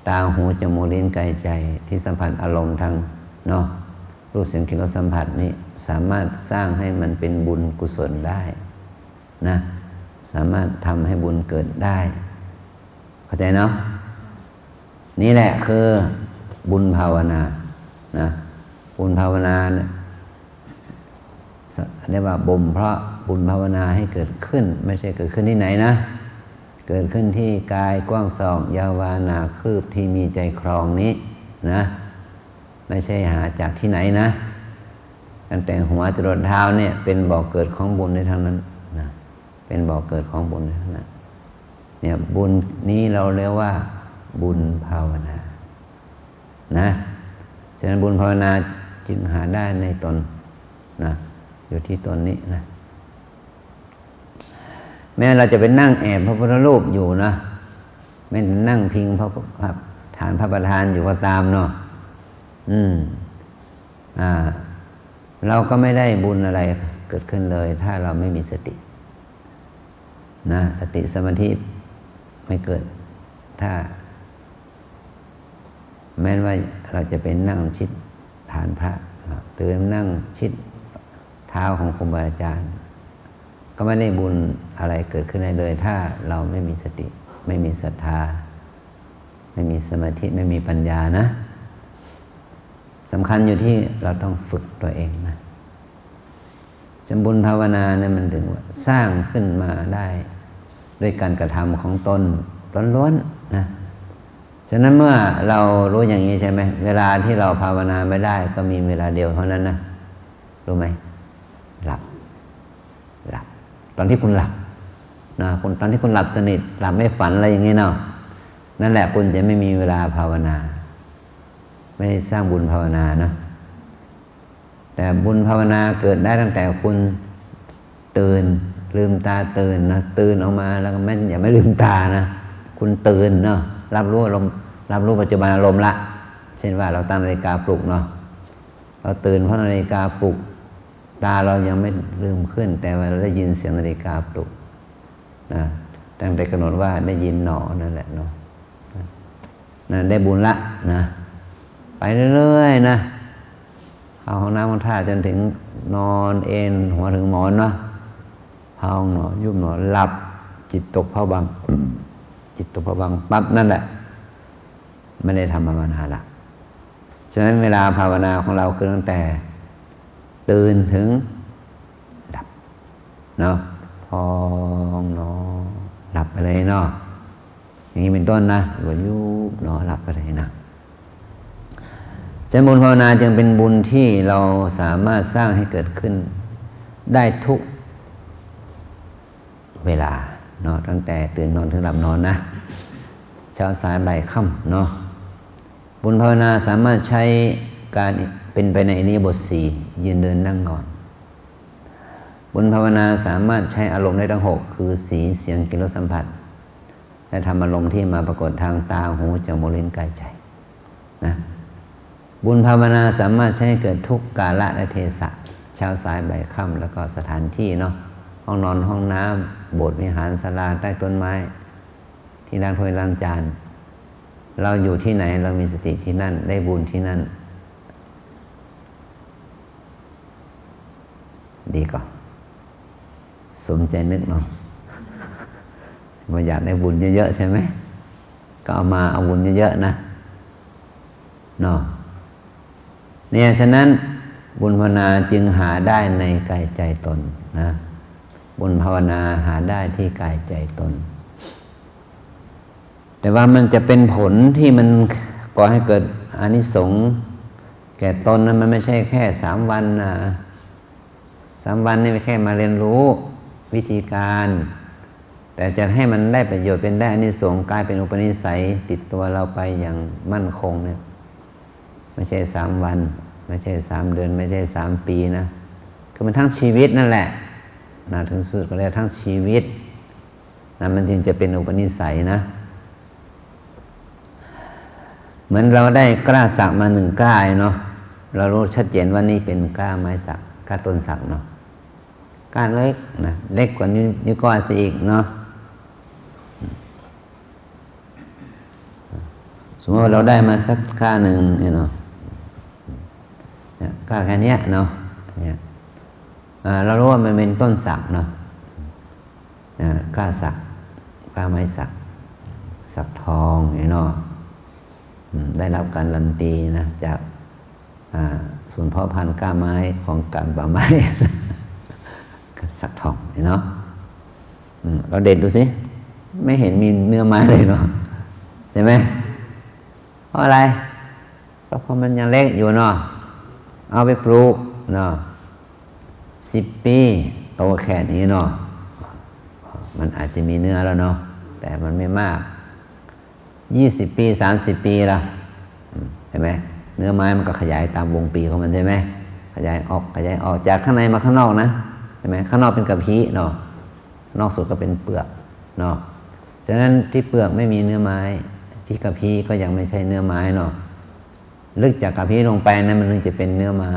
ตา หู จมูก ลิ้น กาย ใจ ที่สัมผัสอารมณ์ทางเนาะ รูป เสียง กลิ่น รส สัมผัสนี้ สามารถสร้างให้มันเป็นบุญกุศลได้นะ สามารถทำให้บุญเกิดได้ เข้าใจเนาะ นี่แหละคือบุญภาวนานะ บุญภาวนาเนี่ย เรียกว่าบ่มเพาะบุญภาวนาให้เกิดขึ้น ไม่ใช่เกิดขึ้นที่ไหนนะ เกิดขึ้นที่กายกว้างศอกยาววาหนาคืบที่มีใจครองนี้นะ ไม่ใช่หาจากที่ไหนนะ ตั้งแต่หัวจรดเท้าเนี่ยเป็นบ่อเกิดของบุญได้ทั้งนั้นนะ เป็นบ่อเกิดของบุญได้ทั้งนั้น เนี่ย บุญนี้เราเรียกว่าบุญภาวนานะ ฉะนั้นบุญภาวนาจึงหาได้ในตนนะ อยู่ที่ตนนี้นะ แม้เราจะไปนั่งแอบพระพุทธรูปอยู่นะ แม้แต่นั่งพิงพระ พระ ฐานพระประธานอยู่ก็ตามเนาะ อืม อ่า เราก็ไม่ได้บุญอะไรเกิดขึ้นเลย ถ้าเราไม่มีสตินะ สติสมาธิไม่เกิด ถ้า แม้ว่าเราจะไปนั่งชิดฐานพระนะ หรือนั่งชิดเท้าของครูบาอาจารย์ ก็ไม่ได้บุญอะไรเกิดขึ้นได้เลย ถ้าเราไม่มีสติ ไม่มีศรัทธา ไม่มีสมาธิ ไม่มีปัญญานะ สำคัญอยู่ที่เราต้องฝึกตัวเองนะ จำบุญภาวนาเนี่ยมันถึงว่าสร้างขึ้นมาได้ด้วยการกระทำของตนล้วนๆนะ ฉะนั้นเมื่อเรารู้อย่างนี้ใช่ไหม เวลาที่เราภาวนาไม่ได้ก็มีเวลาเดียวเท่านั้นนะ รู้ไหม หลับ หลับ ตอนที่คุณหลับนะ คุณ ตอนที่คุณหลับสนิท หลับไม่ฝันอะไรอย่างนี้เนาะ นั่นแหละคุณจะไม่มีเวลาภาวนา ไม่ได้สร้างบุญภาวนานะ แต่บุญภาวนาเกิดได้ตั้งแต่คุณตื่น ลืมตาตื่นนะ ตื่นออกมาแล้วก็ไม่ อย่าไม่ลืมตานะ คุณตื่นเนาะ รับรู้อารมณ์ รับรู้ปัจจุบันอารมณ์ละ เช่นว่าเราตั้งนาฬิกาปลุกเนาะ เราตื่นเพราะนาฬิกาปลุก ตาเรายังไม่ลืมขึ้น แต่ว่าเราได้ยินเสียงนาฬิกาปลุกนะ ตั้งแต่กำหนดว่าได้ยินหนอนั่นแหละเนาะ นั่นได้บุญละนะ ไปเรื่อยๆนะ เข้าห้องน้ำห้องท่าจนถึงนอนเอนหัวถึงหมอนเนาะ พองหนอ ยุบหนอ หลับ จิตตกผวังค์ จิตตกผวังค์ปั๊บนั่นแหละ ไม่ได้ทำภาวนาละ ฉะนั้นเวลาภาวนาของเราคือตั้งแต่ตื่นถึงหลับเนาะ พองหนอ หลับไปเลยเนาะ อย่างนี้เป็นต้นนะ หรือว่ายุบหนอ หลับไปเลยนะ ฉะนั้นบุญภาวนาจึงเป็นบุญที่เราสามารถสร้างให้เกิดขึ้นได้ทุกเวลาเนาะ ตั้งแต่ตื่นนอนถึงหลับนอนนะ เช้าสายบ่ายค่ำเนาะ บุญภาวนาสามารถใช้การเป็นไปในอิริยาบถสี่ ยืนเดินนั่งนอน บุญภาวนาสามารถใช้อารมณ์ได้ทั้งหก คือสี เสียง กลิ่น รส สัมผัส และธรรมารมณ์ที่มาปรากฏทางตา หู จมูก ลิ้น กาย ใจนะ บุญภาวนาสามารถใช้ให้เกิดทุกกาละและเทศะ เช้าสายบ่ายค่ำ แล้วก็สถานที่เนาะ ห้องนอน ห้องน้ำ โบสถ์ วิหาร ศาลา ใต้ต้นไม้ ที่ล้างถ้วยล้างจาน เราอยู่ที่ไหน เรามีสติที่นั่น ได้บุญที่นั่น ดีกว่า สมใจนึกเนาะ ว่าอยากได้บุญเยอะๆ ใช่ไหม ก็เอามา เอาบุญเยอะๆ นะ เนาะ เนี่ย ฉะนั้นบุญภาวนาจึงหาได้ในกายใจตนนะ บุญภาวนาหาได้ที่กายใจตน แต่ว่ามันจะเป็นผลที่มันก่อให้เกิดอานิสงส์แก่ตนนั้น มันไม่ใช่แค่สามวันนะ สามวันนี่แค่มาเรียนรู้วิธีการ แต่จะให้มันได้ประโยชน์ เป็นได้อานิสงส์ กลายเป็นอุปนิสัยติดตัวเราไปอย่างมั่นคงเนี่ย ไม่ใช่สามวัน ไม่ใช่สามเดือน ไม่ใช่สามปีนะ คือมันทั้งชีวิตนั่นแหละนะ ถึงสุดก็เรียกทั้งชีวิตนะ มันจึงจะเป็นอุปนิสัยนะ เหมือนเราได้กล้าสักมาหนึ่งกล้าเนาะ เรารู้ชัดเจนว่านี่เป็นกล้าไม้สัก กล้าต้นสักเนาะ กล้าเล็กนะ เล็กกว่านิ้ว นิ้วก้อยซะอีกเนาะ สมมติว่าเราได้มาสักกล้าหนึ่งเนี่ยเนาะ เนี่ย กล้าแค่เนี้ยเนาะ เนี่ย อ่า เรารู้ว่ามันเป็นต้นสักเนาะ อ่า กล้าสัก กล้าไม้สัก สักทองเนี่ยเนาะ อืม ได้รับการการันตีนะ จาก อ่า ศูนย์เพาะพันธุ์กล้าไม้ของกรมป่าไม้ สักทองเนี่ยเนาะ อืม เราเด็ดดูสิ ไม่เห็นมีเนื้อไม้เลยเนาะ ใช่ไหม เพราะอะไร ก็เพราะมันยังเล็กอยู่เนาะ เอาไปปลูกเนาะ สิบปี โตแค่นี้เนาะ มันอาจจะมีเนื้อแล้วเนาะ แต่มันไม่มาก ยี่สิบปี สามสิบปีละ อืม เห็นไหม เนื้อไม้มันก็ขยายตามวงปีของมันใช่ไหม ขยายออก ขยายออก จากข้างในมาข้างนอกนะ ใช่ไหม ข้างนอกเป็นกะพี้เนาะ นอกสุดก็เป็นเปลือกเนาะ ฉะนั้นที่เปลือกไม่มีเนื้อไม้ ที่กะพี้ก็ยังไม่ใช่เนื้อไม้เนาะ ลึกจากกะพี้ลงไปนะ มันถึงจะเป็นเนื้อไม้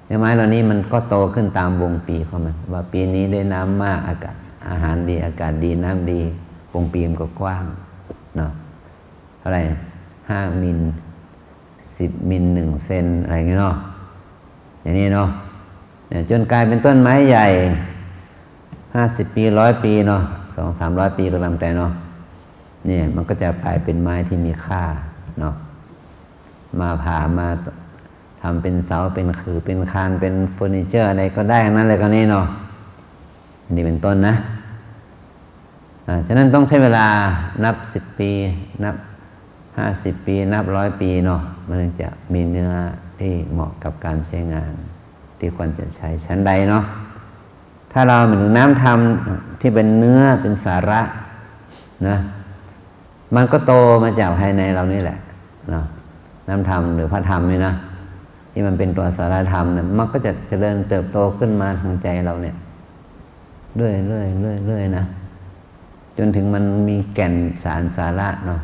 เนื้อไม้เหล่านี้มันก็โตขึ้นตามวงปีของมัน ว่าปีนี้ได้น้ำมาก อากาศ อาหารดี อากาศดี น้ำดี วงปีมันก็กว้างเนาะ เท่าไหร่ ห้ามิล สิบมิล หนึ่งเซน อะไรอย่างเงี้ยเนาะ อย่างนี้เนาะ เนี่ย จนกลายเป็นต้นไม้ใหญ่ ห้าสิบปี ร้อยปีเนาะ สองสามร้อยปีก็ตามแต่เนาะ เนี่ย มันก็จะกลายเป็นไม้ที่มีค่าเนาะ มาผ่า มาทำเป็นเสา เป็นขื่อ เป็นคาน เป็นเฟอร์นิเจอร์อะไรก็ได้ทั้งนั้นเลย คราวนี้เนาะ อันนี้เป็นต้นนะ อ่า ฉะนั้นต้องใช้เวลานับสิบปี นับห้าสิบปี นับร้อยปีเนาะ มันถึงจะมีเนื้อที่เหมาะกับการใช้งาน ที่ควรจะใช้ ฉันใดเนาะ ถ้าเราหมายถึงน้ำธรรมที่เป็นเนื้อ เป็นสาระนะ มันก็โตมาจากภายในเรานี่แหละเนาะ น้ำธรรมหรือพระธรรมนี่นะ ที่มันเป็นตัวสาระธรรมเนี่ย มันก็จะเจริญเติบโตขึ้นมาทางใจเราเนี่ย เรื่อยๆ เรื่อยๆ นะ จ๋นเถิงมันมีแก่นสารสาระเนาะ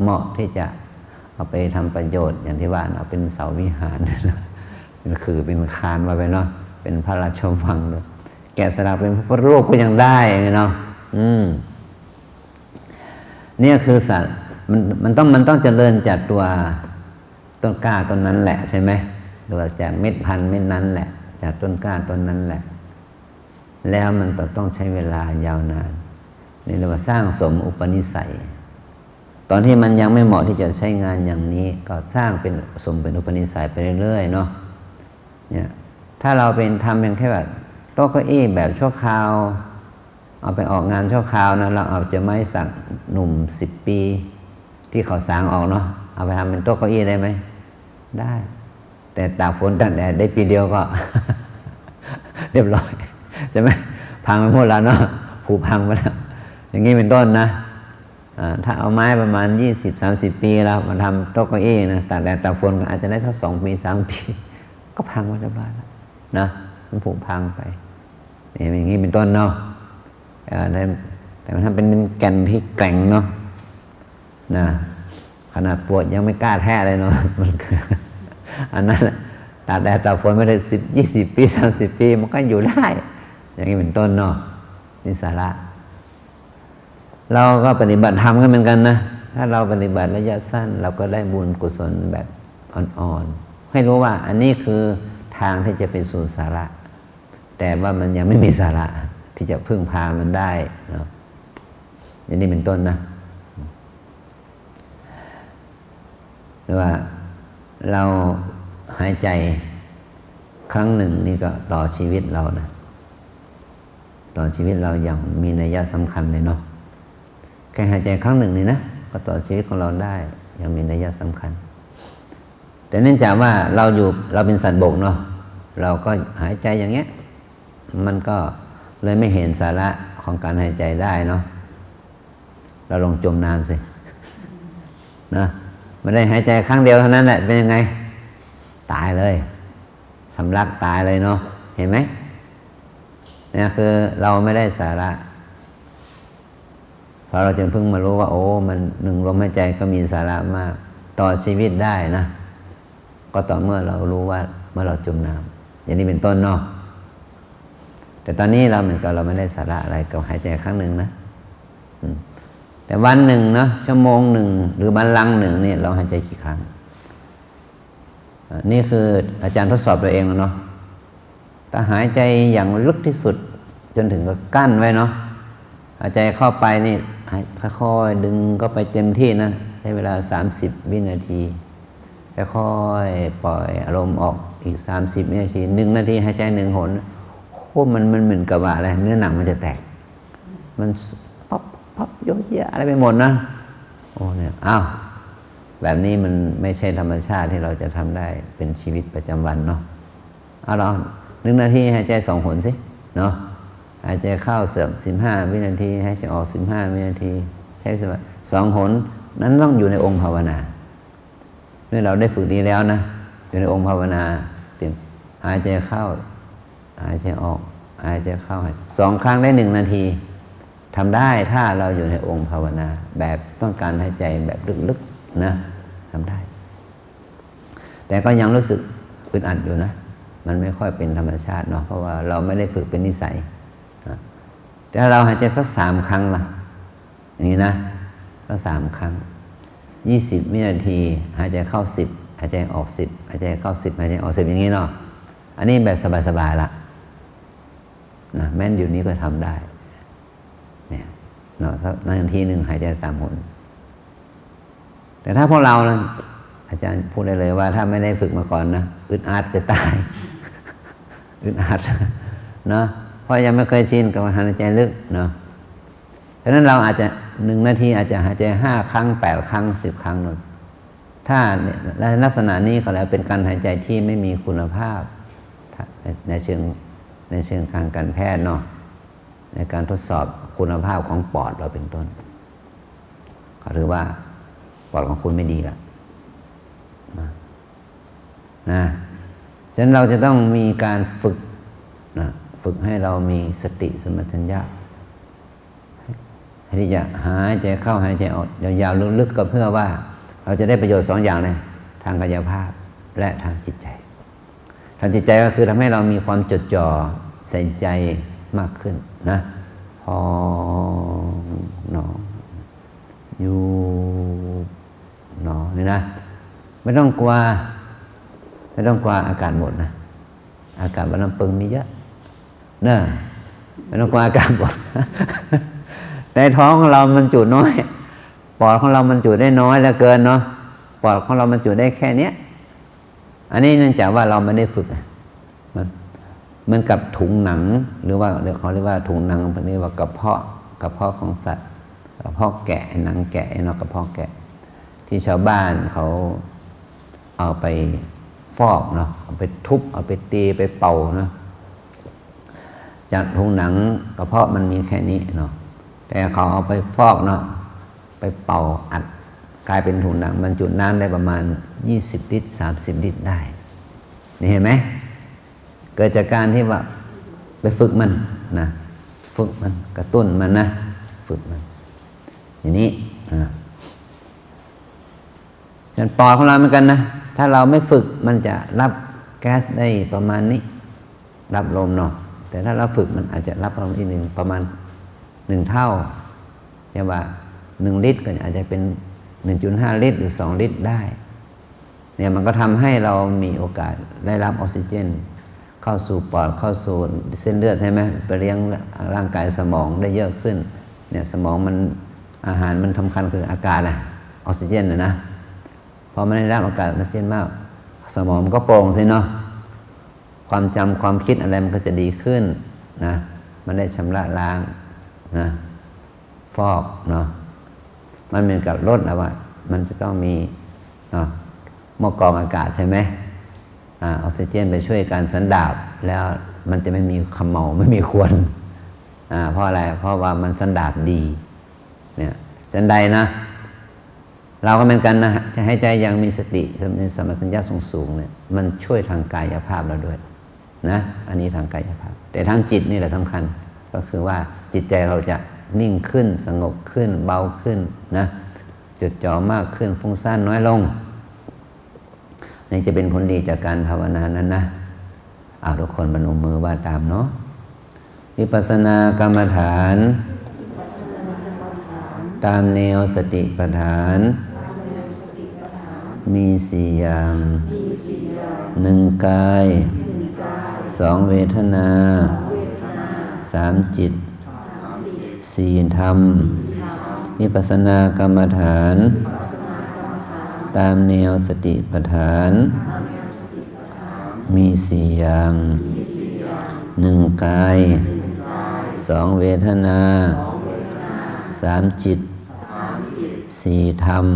เหมาะตี้จะเอาไปทำประโยชน์ อย่างตี้ว่าเนาะ เป๋นเสาวิหาร เป๋นขื่อเป๋นคานว่าไปเนาะ เป๋นพระราชวังเลย แกะสลักเป๋นพระพุทธรูปก็ยังได้เนาะ อืม เนี่ยคือสัตว์ มัน มันต้อง มันต้องเจริญจากตั๋วต้นกล้าต้นนั้นแหละใช่ไหม หรือว่าจากเม็ดพันธุ์เม็ดนั้นแหละ จากต้นกล้าต้นนั้นแหละ แล้วมันจะต้องใช้เวลายาวนาน นี่เรียกว่าสร้างสมอุปนิสัย ตอนที่มันยังไม่เหมาะที่จะใช้งานอย่างนี้ ก็สร้างเป๋น สมเป๋นอุปนิสัยไปเรื่อยๆ เนาะ เนี่ย ถ้าเราไปทำเพียงแค่แบบโต๊ะเก้าอี้แบบชั่วคราว เอาไปออกงานชั่วคราวนะ เราเอาจะไม้สักหนุ่มสิบปี ตี้เขาสางออกเนาะ เอาไปทำเป๋นโต๊ะเก้าอี้ได้ไหม ได้ แต่ตากฝนตากแดดได้ปี๋เดียวก็ เรียบร้อย ใช่ไหม พังไปหมดแล้วเนาะ ผุพังไปแล้ว อย่างนี้เป๋นต้นนะ อ่า ถ้าเอาไม้ประมาณยี่สิบสามสิบปี๋แล้วมาทำโต๊ะเก้าอี้นะ ตากแดดตากฝนก็อาจจะได้สักสองปี๋สามปี๋ ก็พังไปเรียบร้อยแล้วนะ มันผุพังไป เนี่ย อย่างนี้เป๋นต้นเนาะ เอ่อ แต่ แต่มันทำเป๋น เป๋นแก่นตี้แกร่งเนาะ นะ ขนาดปลวกยังไม่กล้าแทะเลยเนาะ มัน อันนั้นแหละ ตากแดดตากฝนไม่ได้สิบ ยี่สิบปี๋ สามสิบปี๋ มันก็อยู่ได้ อย่างนี้เป๋นต้นเนาะ นี่สาระ เราก็ปฏิบัติธรรมก็เหมือนกันนะ ถ้าเราปฏิบัติระยะสั้น เราก็ได้บุญกุศลแบบอ่อนๆ ให้รู้ว่าอันนี้คือทางที่จะไปสู่สาระ แต่ว่ามันยังไม่มีสาระที่จะพึ่งพามันได้เนาะ อย่างนี้เป๋นต้นนะ หรือว่าเราหายใจครั้งหนึ่งนี่ก็ต่อชีวิตเรานะ ต่อชีวิตเราอย่างมีนัยสำคัญเลยเนาะ แค่หายใจครั้งหนึ่งนี่นะ ก็ต่อชีวิตของเราได้อย่างมีนัยสำคัญ แต่เนื่องจากว่าเราอยู่ เราเป็นสัตว์บกเนาะ เราก็หายใจอย่างเงี้ย มันก็เลยไม่เห็นสาระของการหายใจได้เนาะ เราลองจมน้ำสิ นะ ไม่ได้หายใจครั้งเดียวเท่านั้นแหละ เป็นยังไง ตายเลย สำลักตายเลยเนาะ เห็นไหม เนี่ยคือเราไม่ได้สาระ เพราะเราจึงเพิ่งมารู้ว่า โอ้ มันหนึ่งลมหายใจก็มีสาระมาก ต่อชีวิตได้นะ ก็ต่อเมื่อเรารู้ว่าเมื่อเราจมน้ำ อย่างนี้เป๋นต้นเนาะ แต่ตอนนี้เราเหมือนกับเราไม่ได้สาระอะไรกับหายใจครั้งหนึ่งนะ อืม แต่วันหนึ่งเนาะ ชั่วโมงหนึ่ง หรือบัลลังก์หนึ่งเนี่ย เราหายใจกี่ครั้ง อ่ะ นี่คืออาจารย์ทดสอบตัวเองแล้วเนาะ ถ้าหายใจอย่างลึกที่สุดจ๋นเถิงกับกลั้นไว้เนาะ หายใจเข้าไปนี่ หาย ค่อยๆ ดึงเข้าไปเต็มที่นะ ใช้เวลาสามสิบวินาที ค่อยๆ ปล่อยอารมณ์ออกอีกสามสิบวินาที หนึ่งนาทีหายใจหนึ่งหน โอ้ มัน มันเหมือนกับว่าอะไร เนื้อหนังมันจะแตก มันปั๊บปั๊บ โยะเยะอะไรไปหมดนะ โอ้ เนี่ย อ้าว แบบนี้มันไม่ใช่ธรรมชาติที่เราจะทำได้เป็นชีวิตประจำวันเนาะ เอาลองหนึ่งนาทีหายใจสองหนสิ เนาะ หายใจเข้าสิบห้าวินาที หายใจออกสิบห้าวินาที ใช้สมาธิสองหน นั้นต้องอยู่ในองค์ภาวนา นี่เราได้ฝึกดีแล้วนะ อยู่ในองค์ภาวนา เตรียมหายใจเข้า หายใจออก หายใจเข้า หาย สองครั้งได้หนึ่งนาที ทำได้ถ้าเราอยู่ในองค์ภาวนา แบบต้องการหายใจแบบลึกๆ นะ ทำได้ แต่ก็ยังรู้สึกอึดอัดอยู่นะ มันไม่ค่อยเป็นธรรมชาติเนาะ เพราะว่าเราไม่ได้ฝึกเป็นนิสัย อ่ะ แต่ถ้าเราหายใจสักสามครั้งล่ะ อย่างนี้นะ สักสามครั้ง ยี่สิบวินาที หายใจเข้าสิบ หายใจออกสิบ หายใจเข้าสิบ หายใจออกสิบ อย่างนี้เนาะ อันนี้แบบสบายๆ ละ นะ แม้นอยู่นี้ก็ทำได้ เนี่ย เนาะ สักนาทีหนึ่งหายใจสามหน แต่ถ้าพวกเรานะ อาจารย์พูดได้เลยว่าถ้าไม่ได้ฝึกมาก่อนนะ อึดอัดจะตาย อึดอัด เนาะ เพราะยังไม่เคยชินกับการหายใจลึกเนาะ ฉะนั้นเราอาจจะ หนึ่งนาทีอาจจะหายใจห้าครั้ง แปดครั้ง สิบครั้งนู่น ถ้าในลักษณะนี้เขาเรียกเป็นการหายใจที่ไม่มีคุณภาพ ใน ในเชิง ในเชิงทางการแพทย์เนาะ ในการทดสอบคุณภาพของปอดเราเป็นต้น เขาถือว่าปอดของคุณไม่ดีละ นะ นะ ฉะนั้นเราจะต้องมีการฝึก นะ ฝึกให้เรามีสติสัมปชัญญะ ที่จะหายใจเข้าหายใจออกยาวๆ ลึกๆ ก็เพื่อว่าเราจะได้ประโยชน์สองอย่างเลย ทางกายภาพและทางจิตใจ ทางจิตใจก็คือทำให้เรามีความจดจ่อใส่ใจมากขึ้นนะ พองหนอ ยุบหนอ นี่นะ ไม่ต้องกลัว ไม่ต้องกลัวอากาศหมดนะ อากาศบนลำเปิงมีเยอะ เนอะ ไม่ต้องกลัวอากาศหมด ในท้องของเรามันจุน้อย ปอดของเรามันจุได้น้อยเหลือเกินเนาะ ปอดของเรามันจุได้แค่เนี้ย อันนี้เนื่องจากว่าเราไม่ได้ฝึกอะ มัน เหมือนกับถุงหนัง หรือว่าเขาเรียกว่าถุงหนัง เรียกว่ากระเพาะ กระเพาะของสัตว์ กระเพาะแกะ หนังแกะเนาะ กระเพาะแกะ ที่ชาวบ้านเขาเอาไปฟอกเนาะ เอาไปทุบ เอาไปตี ไปเป่าเนาะ จากถุงหนังกระเพาะมันมีแค่นี้เนาะ แต่เขาเอาไปฟอกเนาะ ไปเป่าอัด กลายเป็นถุงหนังบรรจุน้ำได้ประมาณยี่สิบลิตร สามสิบลิตรได้ นี่เห็นไหม เกิดจากการที่ว่าไปฝึกมันนะ ฝึกมัน กระตุ้นมันนะ ฝึกมัน อย่างนี้นะ ส่วนปอดของเราเหมือนกันนะ ถ้าเราไม่ฝึกมันจะรับแก๊สได้ประมาณนี้ รับลมเนาะ แต่ถ้าเราฝึกมันอาจจะรับลมอีกหนึ่ง ประมาณหนึ่งเท่า ใช่ว่าหนึ่งลิตรก็อาจจะเป็นหนึ่งจุดห้าลิตร หรือสองลิตรได้ เนี่ยมันก็ทำให้เรามีโอกาสได้รับออกซิเจน เข้าสู่ปอด เข้าสู่เส้นเลือดใช่ไหม ไปเลี้ยงร่างกายสมองได้เยอะขึ้น เนี่ยสมองมัน อาหารมันสำคัญคืออากาศอะ ออกซิเจนอะนะ พอมันได้รับอากาศออกซิเจนมาก สมองมันก็โปร่งสิเนาะ ความจำความคิดอะไรมันก็จะดีขึ้นนะ มันได้ชำระล้างนะ ฟอกเนาะ มันเหมือนกับรถอะว่า มันจะต้องมีเนาะ หม้อกรองอากาศใช่ไหม อ่า ออกซิเจนไปช่วยการสันดาป แล้วมันจะไม่มีเขม่า ไม่มีควัน อ่า เพราะอะไร เพราะว่ามันสันดาปดี เนี่ย ฉันใดนะ เราก็เหมือนกันนะ จะหายใจอย่างมีสติ สัมปชัญญะสูงๆ เนี่ย มันช่วยทางกายภาพเราด้วยนะ อันนี้ทางกายภาพ แต่ทางจิตนี่แหละสำคัญ ก็คือว่าจิตใจเราจะนิ่งขึ้น สงบขึ้น เบาขึ้นนะ จดจ่อมากขึ้น ฟุ้งซ่านน้อยลง นี่จะเป็นผลดีจากการภาวนานั้นนะ เอาทุกคนพนมมือว่าตามเนาะ วิปัสสนากรรมฐาน ตามแนวสติปัฏฐาน มีสี่อย่าง หนึ่งกาย สองเวทนา สามจิต สี่ธรรม วิปัสสนากรรมฐาน ตามแนวสติปัฏฐาน มีสี่อย่าง หนึ่งกาย สองเวทนา สามจิต สี่ธรรม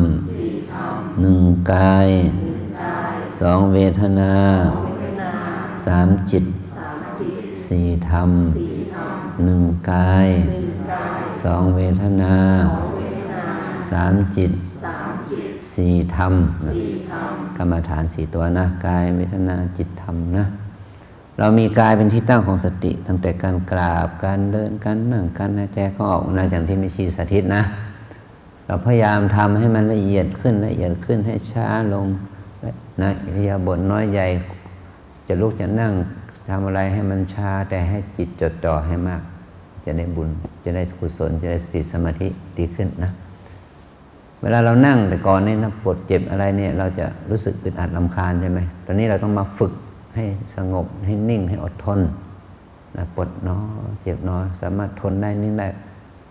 หนึ่งกาย สองเวทนา สามจิต สี่ธรรม หนึ่งกาย สองเวทนา สามจิต สี่ธรรม กรรมฐานสี่ตัวนะ กาย เวทนา จิต ธรรมนะ เรามีกายเป็นที่ตั้งของสติ ตั้งแต่การกราบ การเดิน การนั่ง การหายใจเข้าออกนะ อย่างที่แม่ชีสาธิตนะ เราพยายามทำให้มันละเอียดขึ้น ละเอียดขึ้น ให้ช้าลงนะ อิริยาบถน้อยใหญ่ จะลุกจะนั่ง ทำอะไรให้มันช้า แต่ให้จิตจดจ่อให้มาก จะได้บุญ จะได้กุศล จะได้สติสมาธิดีขึ้นนะ เวลาเรานั่งแต่ก่อนนี่นะ ปวดเจ็บอะไรเนี่ย เราจะรู้สึกอึดอัดรำคาญใช่ไหม ตอนนี้เราต้องมาฝึกให้สงบ ให้นิ่ง ให้อดทนนะ ปวดหนอ เจ็บหนอ สามารถทนได้ นิ่งได้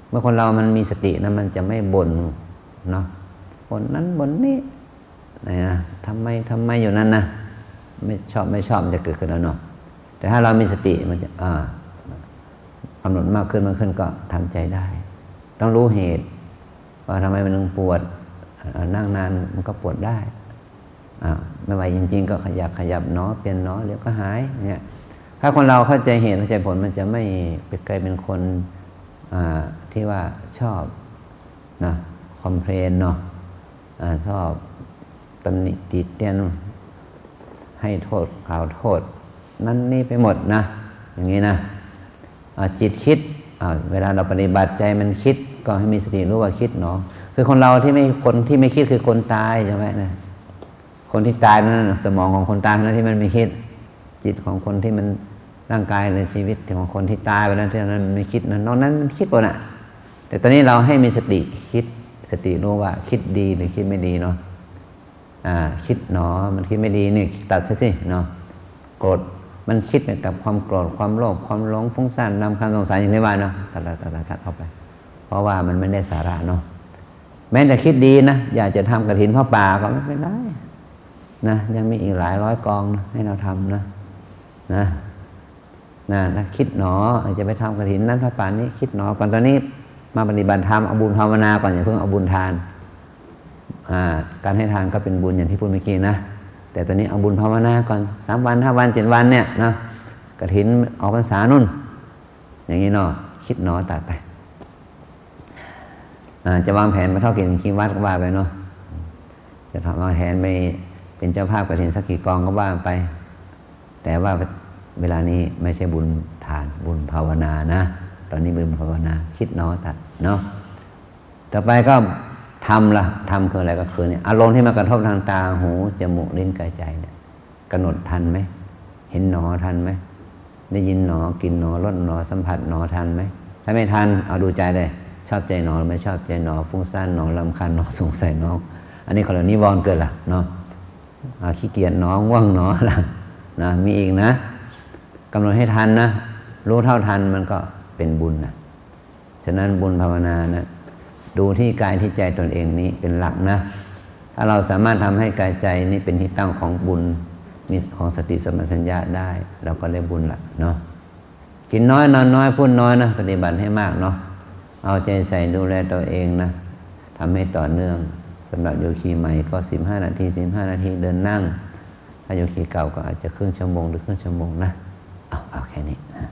เมื่อคนเรามันมีสตินะ มันจะไม่บ่นเนาะ บ่นนั้นบ่นนี้ นะ ทำไม ทำไมอยู่นั่นนะ ไม่ชอบ ไม่ชอบมันจะเกิดขึ้นแล้วเนาะ แต่ถ้าเรามีสติมันจะ อ่า กำหนดมากขึ้น มากขึ้นก็ทำใจได้ ต้องรู้เหตุ ว่าทำไมมันถึงปวด อ่า นั่งนานมันก็ปวดได้ อ่า ไม่ไหวจริงๆ ก็ขยับ ขยับหนอ เปลี่ยนหนอ เดี๋ยวก็หาย เนี่ย ถ้าคนเราเข้าใจเหตุ เข้าใจผล มันจะไม่ไปกลายเป็นคน อ่า ที่ว่าชอบนะ คอมเพลนเนาะ อ่า ชอบตำหนิติเตียน ให้โทษ กล่าวโทษ นั่นนี่ไปหมดนะ อย่างนี้นะ อ่า จิตคิด อ่า เวลาเราปฏิบัติ ใจ๋มันคิด ก็ให้มีสติรู้ว่าคิดหนอ คือคนเราที่ไม่ คนที่ไม่คิดคือคนต๋าย ใจ้ไหมนะ คนตี้ต๋ายนั้นน่ะ สมองของคนต๋ายนั้นตี้มันไม่คิด จิตของคนตี้มัน ร่างก๋ายในจีวิตของคนตี้ต๋ายไปแล้ว ตี้นั้นมันไม่คิดนะ นอกนั้นมันคิดหมดน่ะ แต่ต๋อนนี้เราให้มีสติคิด สติรู้ว่าคิดดีหรือคิดไม่ดีเนาะ อ่า คิดหนอ มันคิดไม่ดีนี่ ตัดเสียสิเนาะ โกรธ มันคิดไปกับความโกรธ ความโลภ ความหลง ฟุ้งซ่าน รำคาญ สงสัย อย่างตี้ว่าเนาะ ตัด ตัด ตัด ตัดออกไป เพราะว่ามันไม่ได้สาระเนาะ แม้แต่คิดดีนะ อยากจะทำกฐินผ้าป่าก็ไม่เป็นไรนะ ยังมีอีกหลายร้อยกองนะ ให้เราทำนะ นะ นะ นะ คิดหนอ เออ จะไปทำกฐินนั้นผ้าป่านี้ คิดหนอก่อน ต๋อนนี้มาปฏิบัติธรรม เอาบุญภาวนาก่อน อย่าเพิ่งเอาบุญทาน อ่า การให้ทานก็เป็นบุญอย่างที่พูดเมื่อกี้นะ แต่ต๋อนนี้เอาบุญภาวนาก่อน สามวัน ห้าวัน เจ็ดวันเนี่ยนะ กฐินออกพรรษานู่น อย่างนี้เนาะ คิดหนอ ตัดไป อ่า จะวางแผนไปทอดกฐินกี่วัดก็ว่าไปเนาะ จะวางแผนไปเป็นเจ้าภาพกฐินสักกี่กองก็ว่าไป แต่ว่าเวลานี้ไม่ใช่บุญทาน บุญภาวนานะ ต๋อนนี้บุญภาวนา คิดหนอ ตัดเนาะ ต่อไปก็ธรรมล่ะ ธรรมคืออะไร ก็คือเนี่ย อารมณ์ที่มากระทบทางตา หู จมูก ลิ้น กาย ใจ๋เนี่ย กำหนดทันไหม เห็นหนอทันไหม ได้ยินหนอ กลิ่นหนอ รสหนอ สัมผัสหนอ ทันไหม ถ้าไม่ทัน เอาดูใจ๋เลย ชอบใจ๋หนอ ไม่ชอบใจ๋หนอ ฟุ้งซ่านหนอ รำคาญหนอ สงสัยหนอ อันนี้เขาเรียกนิวรณ์เกิดละเนาะ อ่า ขี้เกียจหนอ ง่วงหนอละนะ มีอีกนะ กำหนดให้ทันนะ รู้เท่าทันมันก็เป็นบุญนะ ฉะนั้นบุญภาวนานะ ดูที่กายที่ใจ๋ตนเองนี้เป็นหลักนะ ถ้าเราสามารถทำให้กายใจ๋นี้เป็นที่ตั้งของบุญ มีของสติสัมปชัญญะได้ เราก็ได้บุญละเนาะ กิ๋นน้อยนอนน้อยพูดน้อยนะ ปฏิบัติให้มากเนาะ เอาใจ๋ใส่ดูแลตนเองนะ ทำให้ต่อเนื่อง สำหรับโยคีใหม่ก็สิบห้านาที สิบห้านาทีเดินนั่ง ถ้าโยคีเก่าก็อาจจะครึ่งชั่วโมงหรือครึ่งชั่วโมงนะ เอา เอาแค่นี้นะ